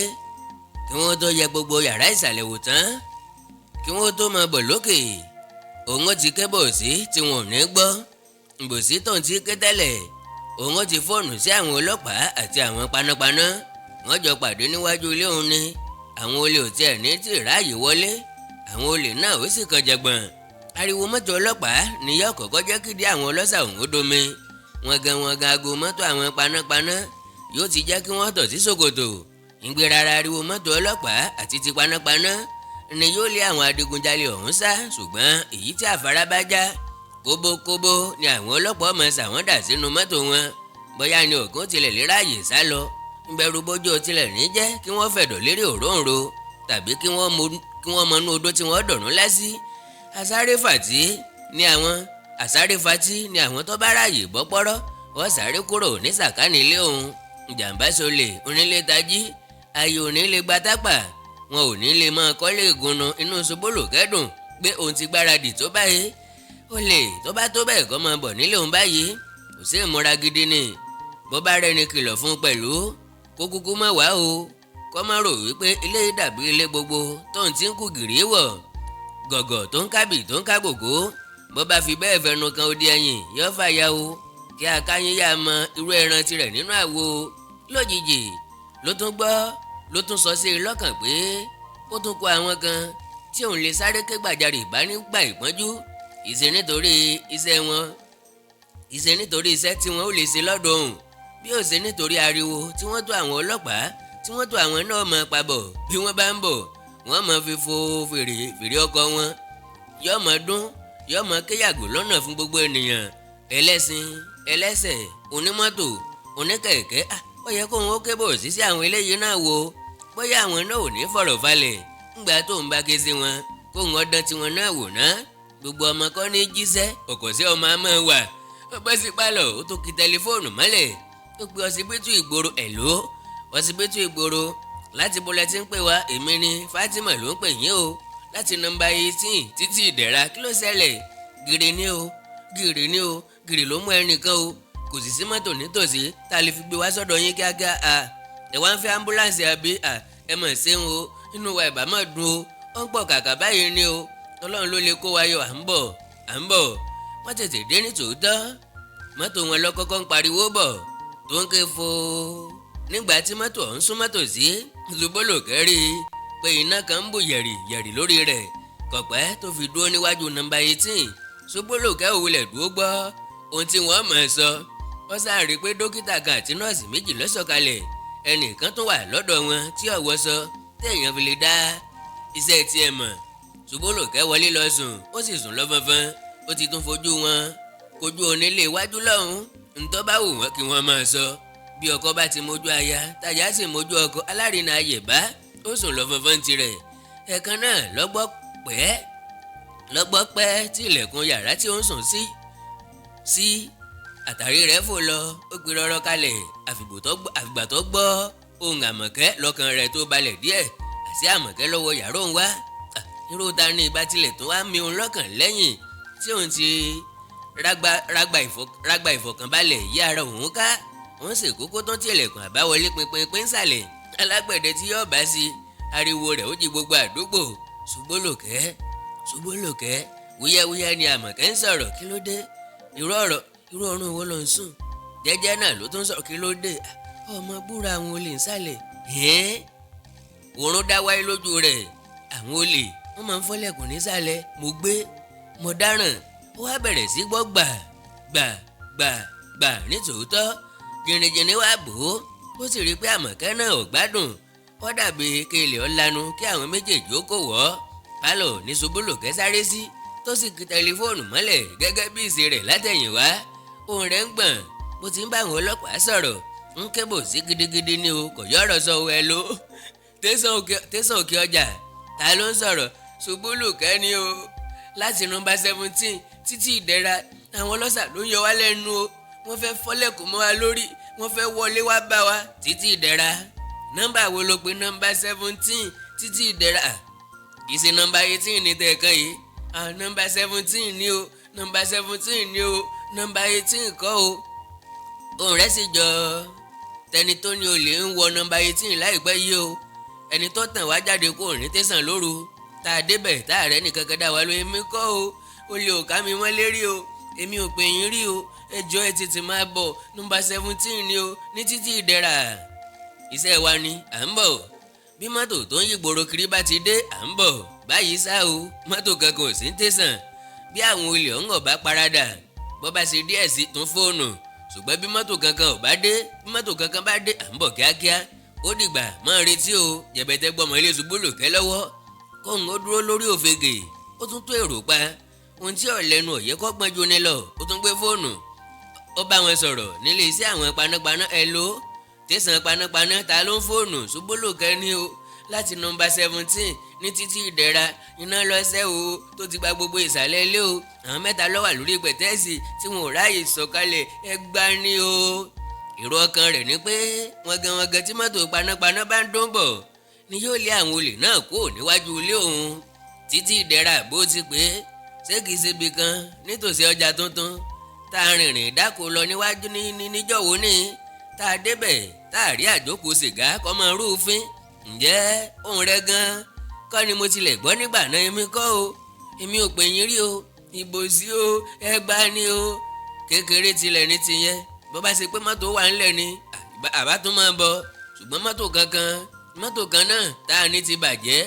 kí wọ́n tó yẹ gbogbo yàrá ìsàlẹ̀ wò tán, kí wọ́n tó máa bọ̀ lókè, òun ti ké bòsí tí wọn ò ní gbọ́. Bòsí tó ń ti ké tẹ́lẹ̀, òun ti fóònù sí àwọn ọlọ́pàá àti àwọn panápaná. Wọ́n jọ pàdé níwájú ilé òun ni. Àwọn olè ò tiẹ̀ ní tí ráàyè wọlé, àwọn olè náà ó sì kàn jẹ̀gbọ̀n. Ariwo mọ́tò ọlọ́pàá ni yóò kọ́kọ́ jẹ́ kídìí àwọn ọlọ́ṣà òun ó domi. Wọ́n gan wọ́n gan aago mọ́tò àwọn panápaná yóò ti jẹ́ kí wọ́n tọ̀ sí ṣòkòtò. Ìgbé rárá, ariwo mọ́tò ọlọ́pàá àti ti panápaná ni yóò lé àwọn adigunjalè ọ̀hún sá. Ṣùgbọ́n èyí tí àfárá bá já, kóbókóbó ni àwọn ọlọ́pàá ọmọ sàwọ́n dà sínú mọ́tò wọn. Bóyá ni ògùn tilẹ̀ lè ráàyè sá lọ, ìbẹ̀rù bójú tilẹ̀ ní jẹ́ kí wọ́n fẹ̀dọ̀ lérí òróǹro tàbí kí wọ́n mọnú odó tí wọ́n dọ̀rùn lásì. Àsáré fàtí ni àwọn àsáré fatí ni àwọn tó bá ráàyè bọ́ pọ́rọ́, wọ́n sáré kúrò ní sàkání ilé òun. Ìjàmbá sọlẹ̀ onílé tají, ayé òní lè gba tápà, wọn ò ní lè máa kọ́lé ìgúnnu. Inú Sobolo kẹ́dùn pé òun ti gbáradì tó báyìí. Ó lè tó bá tó bẹ́ẹ̀ kọ́ máa bọ̀ nílé òun báyìí, kò sí ìmúra gidi ni. Bó bá rẹni kìlọ̀ fún pẹ̀lú kó kúkú má wá o, kó má rò wípé ilé dàbí ilé gbogbo tóun ti ń kú gìrì wọ̀ gọ̀gọ̀ tó ń kábì tó ń ká gògó. Bó bá fi bẹ́ẹ̀ fẹnu kan odi ẹ̀yìn, yóò fàya o. Kí akáyín yá mọ irú ẹran tirẹ̀ nínú àwo. Lójijì ló tún gbọ́, ló tún sọ sí i lọ́kàn pé ó tún kó àwọn kan tí òun lè sáré ké gbàjarè bá nígbà ìpọ́njú, ìṣe nítorí iṣẹ́ wọn, ìṣe nítorí iṣẹ́ tí wọ́n ó lè ṣe lọ́dọ̀ òun, bí ó ṣe nítorí ariwo tí wọ́n tó àwọn ọlọ́pàá tí wọ́n tó àwọn náà mọ̀ pabọ̀. Bí wọ́n bá ń bọ̀, wọ́n mọ̀ fi fo fèrè fèrè ọkọ̀ wọn, yọ́ mọ̀ dún, yọ́ mọ̀ kéyàgò lọ́nà fún gbogbo ènìyàn, ẹlẹ́sìn, ẹlẹ́sẹ̀, onímọ́tò, oníkẹ̀kẹ́. Ó yẹ kóun ó kébò sí sí àwọn eléyìí náà wò, bóyá àwọn náà ò ní fọ̀rọ̀ falẹ̀ ńgbà tó ń bá ké sí wọn, kóun ọdán tiwọn náà wò ná. Gbogbo ọmọ kọ́ ní jíṣẹ́ ọ̀kọ̀ sí ọmọ àmọ́ wà. Ó bọ́ sí pálọ̀, ó tó ki tẹlifóònù mọ́lẹ̀, ó pe ọsibítù ìgboro. Ẹ̀ló, ọsibítù ìgboro, láti bọ́lẹ̀ tí ń pè wá? Èmi ni Fatima ló ń pè yín o, láti nọ́mbà 18 títí ìdẹ̀ra. Kí ló ṣẹlẹ̀? Gìrì ni o, gìrì ni o, gìrì ló mú ẹnìkan o. Kò sì sí mọ́tò nítòsí tá a lè fi gbé wá sọ́dọ̀ yín kíákíá. À ẹ wá ń fẹ́ ambulance àbí? À ẹ mọ̀ ṣéun o, inú wa ìbá mọ̀ dùn o. Ó ń pọ̀ kàkà báyìí ni o, Ọlọ́run ló lè kó wa yọ. À ń bọ̀, à ń bọ̀. Wọ́n tètè dé ní tòótọ́. Mọ́tò wọn lọ kọ́kọ́ ń pariwo bọ̀ tó ń ké fo. Nígbà tí mọ́tò ọ̀hún sún mọ́tò sí, Zubolo kẹ́rì pé iná kan ń bù yẹ̀rì yẹ̀rì lórí rẹ̀. Kọ̀pẹ́ tó fi dúró níwájú nọ́mbà 18, Zubolo kẹ́ òwúlẹ̀ dúró gbọ́ ohun tí wọ́n mọ̀ ẹ́ sọ. Wọ́n sáré pé dókítà kan àti nọ́ọ̀sì méjì ló sọ̀kalẹ̀. Ẹnìkan tó wà lọ́dọ̀ wọn tí ọ̀wọ́ sọ téèyàn fi lè dá iṣẹ́ tiẹ̀ mọ̀. Zubolo kẹ́ wọlé lọ sùn, ó sì sùn lọ fọnfọn. Ó ti tún fojú wọn kojú onílé iwájú lọ́hùn. Ntọ́ bá wù wọ́n kí wọ́n máa sọ. Bí ọkọ bá ti mójú aya, táyà sì mójú ọkọ, alárinà ayè bá. Ó sùn lọ fọnfọn tirẹ̀. Ẹ̀ẹ̀kan náà lọ́gbọ́ pẹ́ tí ilẹ̀kùn yàrá tí ó ń sùn sí àtàrí rẹ̀ fò lọ, ó gbé rọ́rọ́ kalẹ̀. Àfìgbà tó gbọ́ ohùn Àmọ̀kẹ́ lọ́kàn rẹ̀ tó balẹ̀ díẹ̀. Àti Àmọ̀kẹ́ lọ́wọ́ yàrá òun wá. Irú ta ni ìbá tilẹ̀ tó wá mi òun lọ́kàn lẹ́yìn tí òun ti rágbà ìfọ̀kànbalẹ̀ yí ara òun ká? Òun sì kókó tó tilẹ̀kùn àbáwọlé pinpin ńsàlẹ̀. Alágbẹ̀dẹ tí yóò bá sí, ariwo rẹ̀ ó jí gbogbo àdúgbò. Ṣùgbọ́lòkẹ́, Ṣùgbọ́lòkẹ́, wúyẹ́wúyẹ́ ni Àmọ̀kẹ́ ń sọ̀rọ̀. Kí ló dé? Irú ọ̀rọ̀ irú ọ̀run wo ló ń sùn? Jẹ́jẹ́ náà ló tún sọ̀rọ̀. Kí ló dé? Ọmọ búra àwọn olè ńsàlẹ̀. Hẹ́n, òórùn dá wáyé lójú rẹ̀. Àwọn olè wọ́n máa ń fọ́lẹ̀kùn nísàlẹ̀. Mo gbé, mo dáràn. Ó wá bẹ̀rẹ̀ sí gbọ́ gbà gbà gbà. Gbà ní tòótọ́, jìnnìjìnnì wá bò ó, ó sì rí i pé Àmọ̀kẹ́ náà ò gbádùn. Ó dàbí kí ilẹ̀ ó lanu kí àwọn méjèèjì ó kò wọ́. Pálọ̀ ní Ṣubúlùkẹ́ sáré sí, tó sì kí tẹlifóònù mọ́lẹ̀ gẹ́gẹ́ bí ìṣe rẹ̀ látẹ̀yìnwá. Ohùn rẹ̀ ń gbọ̀n bó ti ń bá àwọn ọlọ́pàá sọ̀rọ̀, ń kébò sí gidigidi ni o, kò yọ̀rọ̀ sọ. Ẹ ló tẹ̀sán Òkè Ọjà, ta ló ń sọ̀rọ̀? Ṣubúlùkẹ́ ni o, láti nọ́mbà 17 Títí Ìdẹ̀ra. Àwọn ọlọ́ṣà ló ń yọ wá lẹ́nu o. Wọ́n fẹ́ fọ́lẹ̀kùn mọ́ wa lórí, wọ́n fẹ́ wọlé wá bá wa. Títí Ìdẹ̀ra, nọ́mbà wo ló pe? Nọ́mbà 17 Títí Ìdẹ̀ra. Kì í ṣe nọ́mbà 18 ní tẹ̀ẹ̀kan yìí. Nọ́mbà 17 ni o, nọ́mbà 17 ni o, nọ́mbà 18 kọ́ o. Ohùn rẹ̀ sì jọ tẹni tó ní olè ń wọ nọ́mbà 18 láìpẹ́ yìí o. Ẹni tó tàn wá jáde kó ní tẹ̀sán lóru tá a débẹ̀ tá a rẹ̀ nìkan kan dá wa lóye. Mi kọ́ o, olè ò ká mi mọ́ lérí o, èmi ò pè yín rí o. Ẹ jọ̀ọ́, ẹ tètè máa bọ̀, nọ́mbà 17 ni o, ní Títí Ìdẹ̀ra. Iṣẹ́ wa ni, à ń bọ̀. Bí mọ́tò tó ń yí gbòòrò kiri bá ti dé, à ń bọ̀ báyìí sá o. Mọ́tò kankan ò sí ń tẹ̀sán. Bí àwọn olè ọ̀hún ọ̀bá paradà, bọ́ bá ṣe díẹ̀ sí tún fóònù, ṣùgbọ́n bí mọ́tò kankan ò bá dé, bí mọ́tò kankan bá dé, à ń bọ̀ kíákíá. Ó dìgbà, máa retí o. Jẹ̀bẹ̀tẹ̀ gbọ́mọ ilé Ṣubúlùkẹ́ lọ́wọ́ kóun ó dúró lórí òfegè, ó tún tó èrò pa ohun tí ọ̀lẹ́nu ọ̀yẹ́ kọ́gbọ́n ju ni lọ. Ó tún gbé fóònù, ó bá wọn sọ̀rọ̀ nílé iṣẹ́ àwọn panápaná. Ẹ ló tẹ̀sán panápaná, ta ló ń fóònù? Ṣubúlùkẹ́ ni o, láti nọ́mbà 17 ní Títí Ìdẹ̀ra. Iná lọ́sẹ̀ o tó ti gba gbogbo ìsàlẹ̀ ilé o. Àwọn mẹ́ta ló wà lórí pẹ̀tẹ́ẹ̀sì tí wọn ò ráàyè sọ̀kalẹ̀. Ẹ gbá ní o. Èrò ọkàn rẹ̀ ni pé wọ́n gan tí mọ́tò panápaná bá ń dún bọ̀ ni yóò lé àwọn olè náà kúrò níwájú ilé òun. Títí Ìdẹ̀ra bó ti pé, ṣé kìí ṣe ibì kan nítòsí ọjà tuntun tá a rìnrìn dáko lọ níwájú ní níjọ́wọ́ ní tá a débẹ̀ tá a rí àjókòó sìgá kọ́ mọ́ rúfin? Ǹjẹ́ òun rẹ gan kọ́ ni mo tilẹ̀ gbọ́ nígbà náà? Èmi kọ́ o, èmi ò pè yín rí o. Ìbò sí o, ẹgbà ni o. Kékeré tilẹ̀ ní tiyẹn. Bó bá ṣe pé mọ́tò wà ńlẹ̀ ni àbá tún máa bọ̀, ṣùgbọ́n mọ́tò kankan, mọ́tò kan náà tá a ní ti bàjẹ́,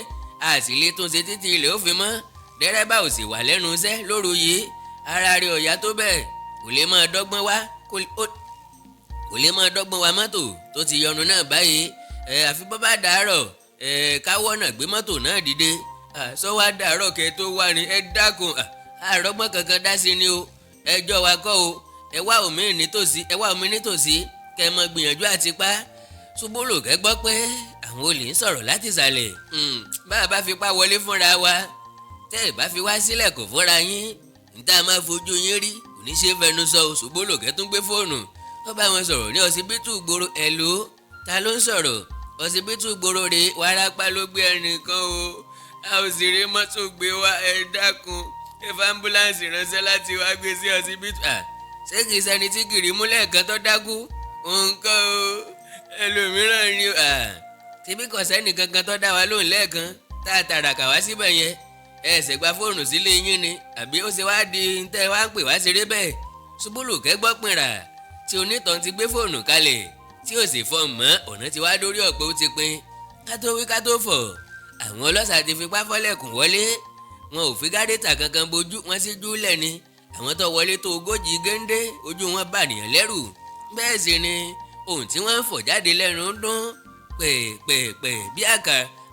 a sì lè tún ṣe títí ilẹ̀ ó fi mọ́. Dẹ́rẹ́bà ò sì wà lẹ́nu iṣẹ́ lóru yìí. Ara rẹ̀ ò yá tó bẹ́ẹ̀, kò lè máa dọ́gbọ́n wá mọ́tò tó ti yọnu náà báyìí. Ẹ àfi bọ́ bá dàárọ̀, ẹ káwọ́ náà gbé mọ́tò náà dìde. Sọ wá dàárọ̀ kẹ́ tó wá ní. Ẹ dákun, àrọ́gbọ́n kankan dá sí ni o. Ẹjọ́ wa kọ́ o. Ẹ wá omi nítòsí, ẹ wá omi nítòsí kẹ́ ẹ mọ gbìyànjú àti pa. Ṣubúlùkẹ́ gbọ́ pé àwọn olè ń sọ̀rọ̀ láti ìsàlẹ̀. Bá a bá fipá wọlé fúnra wa, tẹ́ ẹ bá fi wá sílẹ̀ kò fúnra yín, n tá a máa fojú yín rí kò ní ṣe fẹnu sọ. Ṣubúlùkẹ́ tún gbé fóònù, ó bá wọn sọ̀rọ̀ ní ọsibítù gbòòrò. Ẹ̀ ló ta ló ń sọ̀rọ̀? Ọsibítù gbòòrò rè, wárápá ló gbé ẹnìkan o, a ò sì rí mọ́tò gbé wá. Ẹ dákun, ẹ fa ambulance ránṣẹ́ láti wá gbé sí ọsibítù. Ṣé kìí ṣẹni tí kìrì múlẹ̀ kan tó dákú? Nǹkan o, ẹlòmíràn ni. Tìbí kò sẹ́ni kankan tó dá wa lóhùn lẹ́ẹ̀kan tá a tàràkà wá síbẹ̀ yẹn. Ẹ ṣẹ̀ gba fóònù sílé yín ni, àbí ó ṣe wá di tẹ́ wá ń pè wá ṣeré bẹ́ẹ̀? Ṣubúlùkẹ́ gbọ́ pinra tí onítàn ti gbé fóònù kalẹ̀ tí ò sì fọ́ mọ́. Ọ̀nà tí wàá dórí ọ̀pẹ, ó ti pin. Ká tó wí ká tó fọ̀, àwọn ọlọ́ṣà ti fipá fọ́lẹ̀kùn wọlé. Wọn ò fi gádẹ́tà kankan bojú wọn sí júlẹ̀ ni. Àwọn tó wọlé tó 40 géńdé, ojú wọn bà nìyàn lẹ́rù. Bẹ́ẹ̀ sì ni ohun tí wọ́n ń fọ̀ jáde lẹ́nu ń dún pẹ̀pẹ̀pẹ̀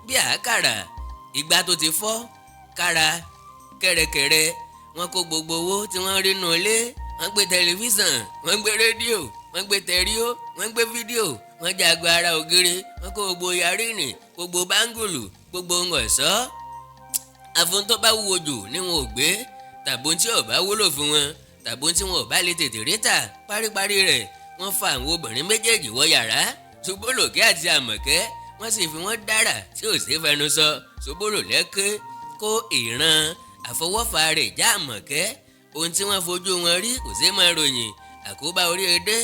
bí àkàrà ìgbà tó ti fọ́ kára kẹ̀rẹ̀kẹ̀rẹ̀. Wọ́n kó gbogbo owó tí wọ́n rí nù ilé, wọ́n gbé tẹlifíṣàn, wọ́n gbé rédíò, wọ́n gbé tẹríó, wọ́n gbé fídíò, wọ́n jago ara ògiri, wọ́n kó gbogbo yarínì, gbogbo báńgùlù, gbogbo ohun ọ̀ṣọ́. Àfọ̀n tó bá wúwo jù ni wọn ò gbé, tàbí tí ò bá wúlò fún wọn, tàbí tí wọn ò bá lè tètè rí tà. Paríparí rẹ̀, wọ́n fa àwọn obìnrin méjèèjì wọ yàrá, Ṣubúlùkẹ́ àti Àmọ̀kẹ́. Wọ́n sì fi wọ́n dára tí ò sí fẹnu sọ. Ṣubúlùkẹ́ kó ìran àfọwọ́fà rẹ̀ já Àmọ̀kẹ́. Ohun tí wọ́n fojú wọn rí kò sí máa ròyìn. Àkóbá orí edé,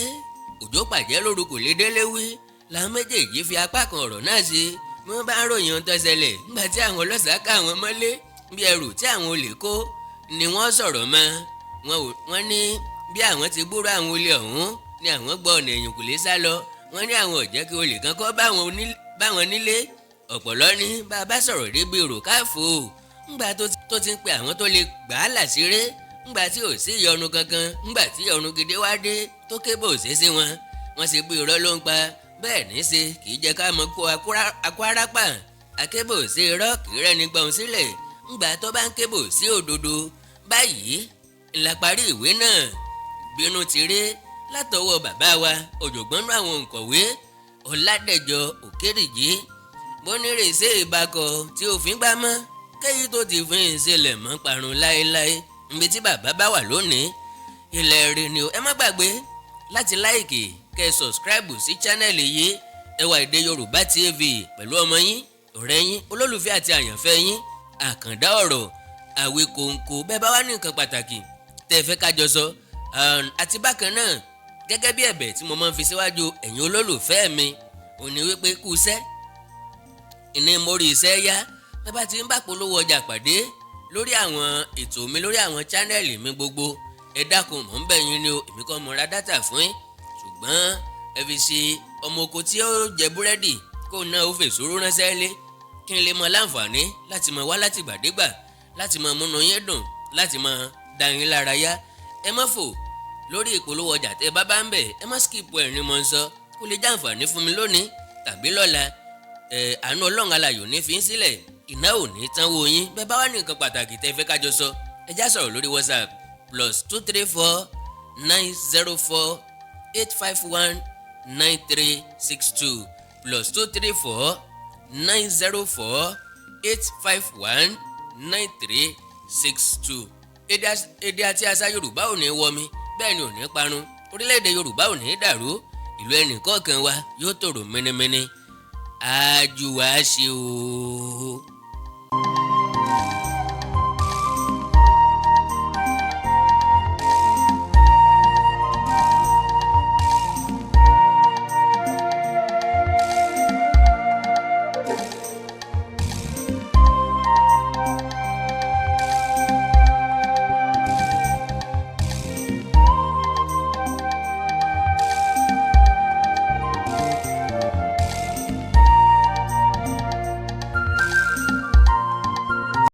òjò pàjẹ́ lóru, kò lè délé wí. Làwọn méjèèjì fi apá kan ọ̀rọ̀ náà ṣe bí wọ́n bá ń ròyìn ohun tó ṣẹlẹ̀ nígbà tí àwọn ọlọ́ṣà ká àwọn mọ́lé. Bí ẹrù tí àwọn olè kó ni wọ́n sọ̀rọ̀ mọ́ wọ́n ní bí àwọn ti gbúrò àwọn olè ọ̀hún ni àwọn gbọ́ ọ̀nà ẹ̀yìnkùlé sá lọ. Wọ́n ní àwọn ò jẹ́ kí olè kan kọ́ báwọn nílé. Ọ̀pọ̀lọ́ ní bá a bá sọ̀rọ̀ débi èrò káfò ńgbà tó ti ń pe àwọn tó lè gbà á làṣíré. Ńgbà Ńgbà tí ò sí ìyọnu kankan, ńgbà tí ìyọnu gidi wá dé tó kébò ṣe sí wọn, wọ́n ṣe bí irọ́ ló ń pa. Bẹ́ẹ̀ ní ṣe kì í jẹ́ ká mọ̀ kó akó arápà akébò sí irọ́, kì í rẹ́ni gbọ̀n sílẹ̀ ńgbà tó bá ń kébò sí òdodo. Báyìí ńlá parí ìwé náà, Bínú ti rí, látọwọ́ bàbá wa, ọ̀jọ̀gbọ́n náà, àwọn òǹkọ̀wé Ọ̀làdẹ̀jọ Òkèrìjì. Bónírèsé ìbákọ̀ tí òfin gbá mọ́ kéyìí tó ti fi ń ṣẹlẹ̀ mọ́ parun láéláé. Níbi tí bàbá bá wà lónìí, ilẹ̀ rẹ̀ ni o. Ẹ má gbàgbé láti like, kẹ́ ẹ subscribe sí channel yìí, Ẹwà Èdè Yorùbá TV, pẹ̀lú ọmọ yín, ọ̀rẹ́ yín, olólùfẹ́ àti àyànfẹ́ yín, Àkàndá Ọ̀rọ̀ Àwíkòǹkò. Bẹ́ẹ̀ bá wá ní nǹkan pàtàkì tẹ́ ẹ fẹ́ ká jọ sọ, àti bákan náà, gẹ́gẹ́ bí ẹ̀bẹ̀ tí mo máa ń fi síwájú ẹ̀yin olólùfẹ́ mi, òní wípé kú iṣẹ́ ìní mórí iṣẹ́ yá. Bẹ́ẹ̀ bá ti ń bá polówó ọjà pàdé lórí àwọn ètò mi, lórí àwọn channel mi gbogbo, ẹ dákun, mò ń bẹ̀ yín ni o. Èmi kọ́ mo ra data fún yín, ṣùgbọ́n ẹ fi ṣe ọmọ oko tí ó jẹ búrẹ́dì kó náà ó fèsò ránṣẹ́ lé, kí n lè mọ láǹfààní láti mọ wá láti gbàdégbà, láti mọ múnú yín dùn, láti mọ dá yín lára yá. Ẹ má fò lórí ìpolówó ọjà tẹ bá bá ń bẹ̀, ẹ má skip ẹ̀ ní mo ń sọ, kó lè jàǹfààní fún mi lónìí tàbí lọ́la. Ẹ àánú Ọlọ́run alàyò ní fi ń sílẹ̀, iná ò ní tán wo yín. Bẹ́ẹ̀ bá wà ní nǹkan pàtàkì tẹ́ fẹ́ kájọ sọ, ẹ já sọ̀rọ̀ lórí WhatsApp: +234 904 851 9362, +234 904 851 9362. Èdè àti àṣà Yorùbá ò ní wọmi, bẹ́ẹ̀ ni ò ní parun. Orílẹ̀-èdè Yorùbá ò ní dàrú. Ìlú ẹnì kọ̀ọ̀kan wa yóò tòrò mẹ́nẹ́mẹ́nẹ́. Àjùwà ṣe o.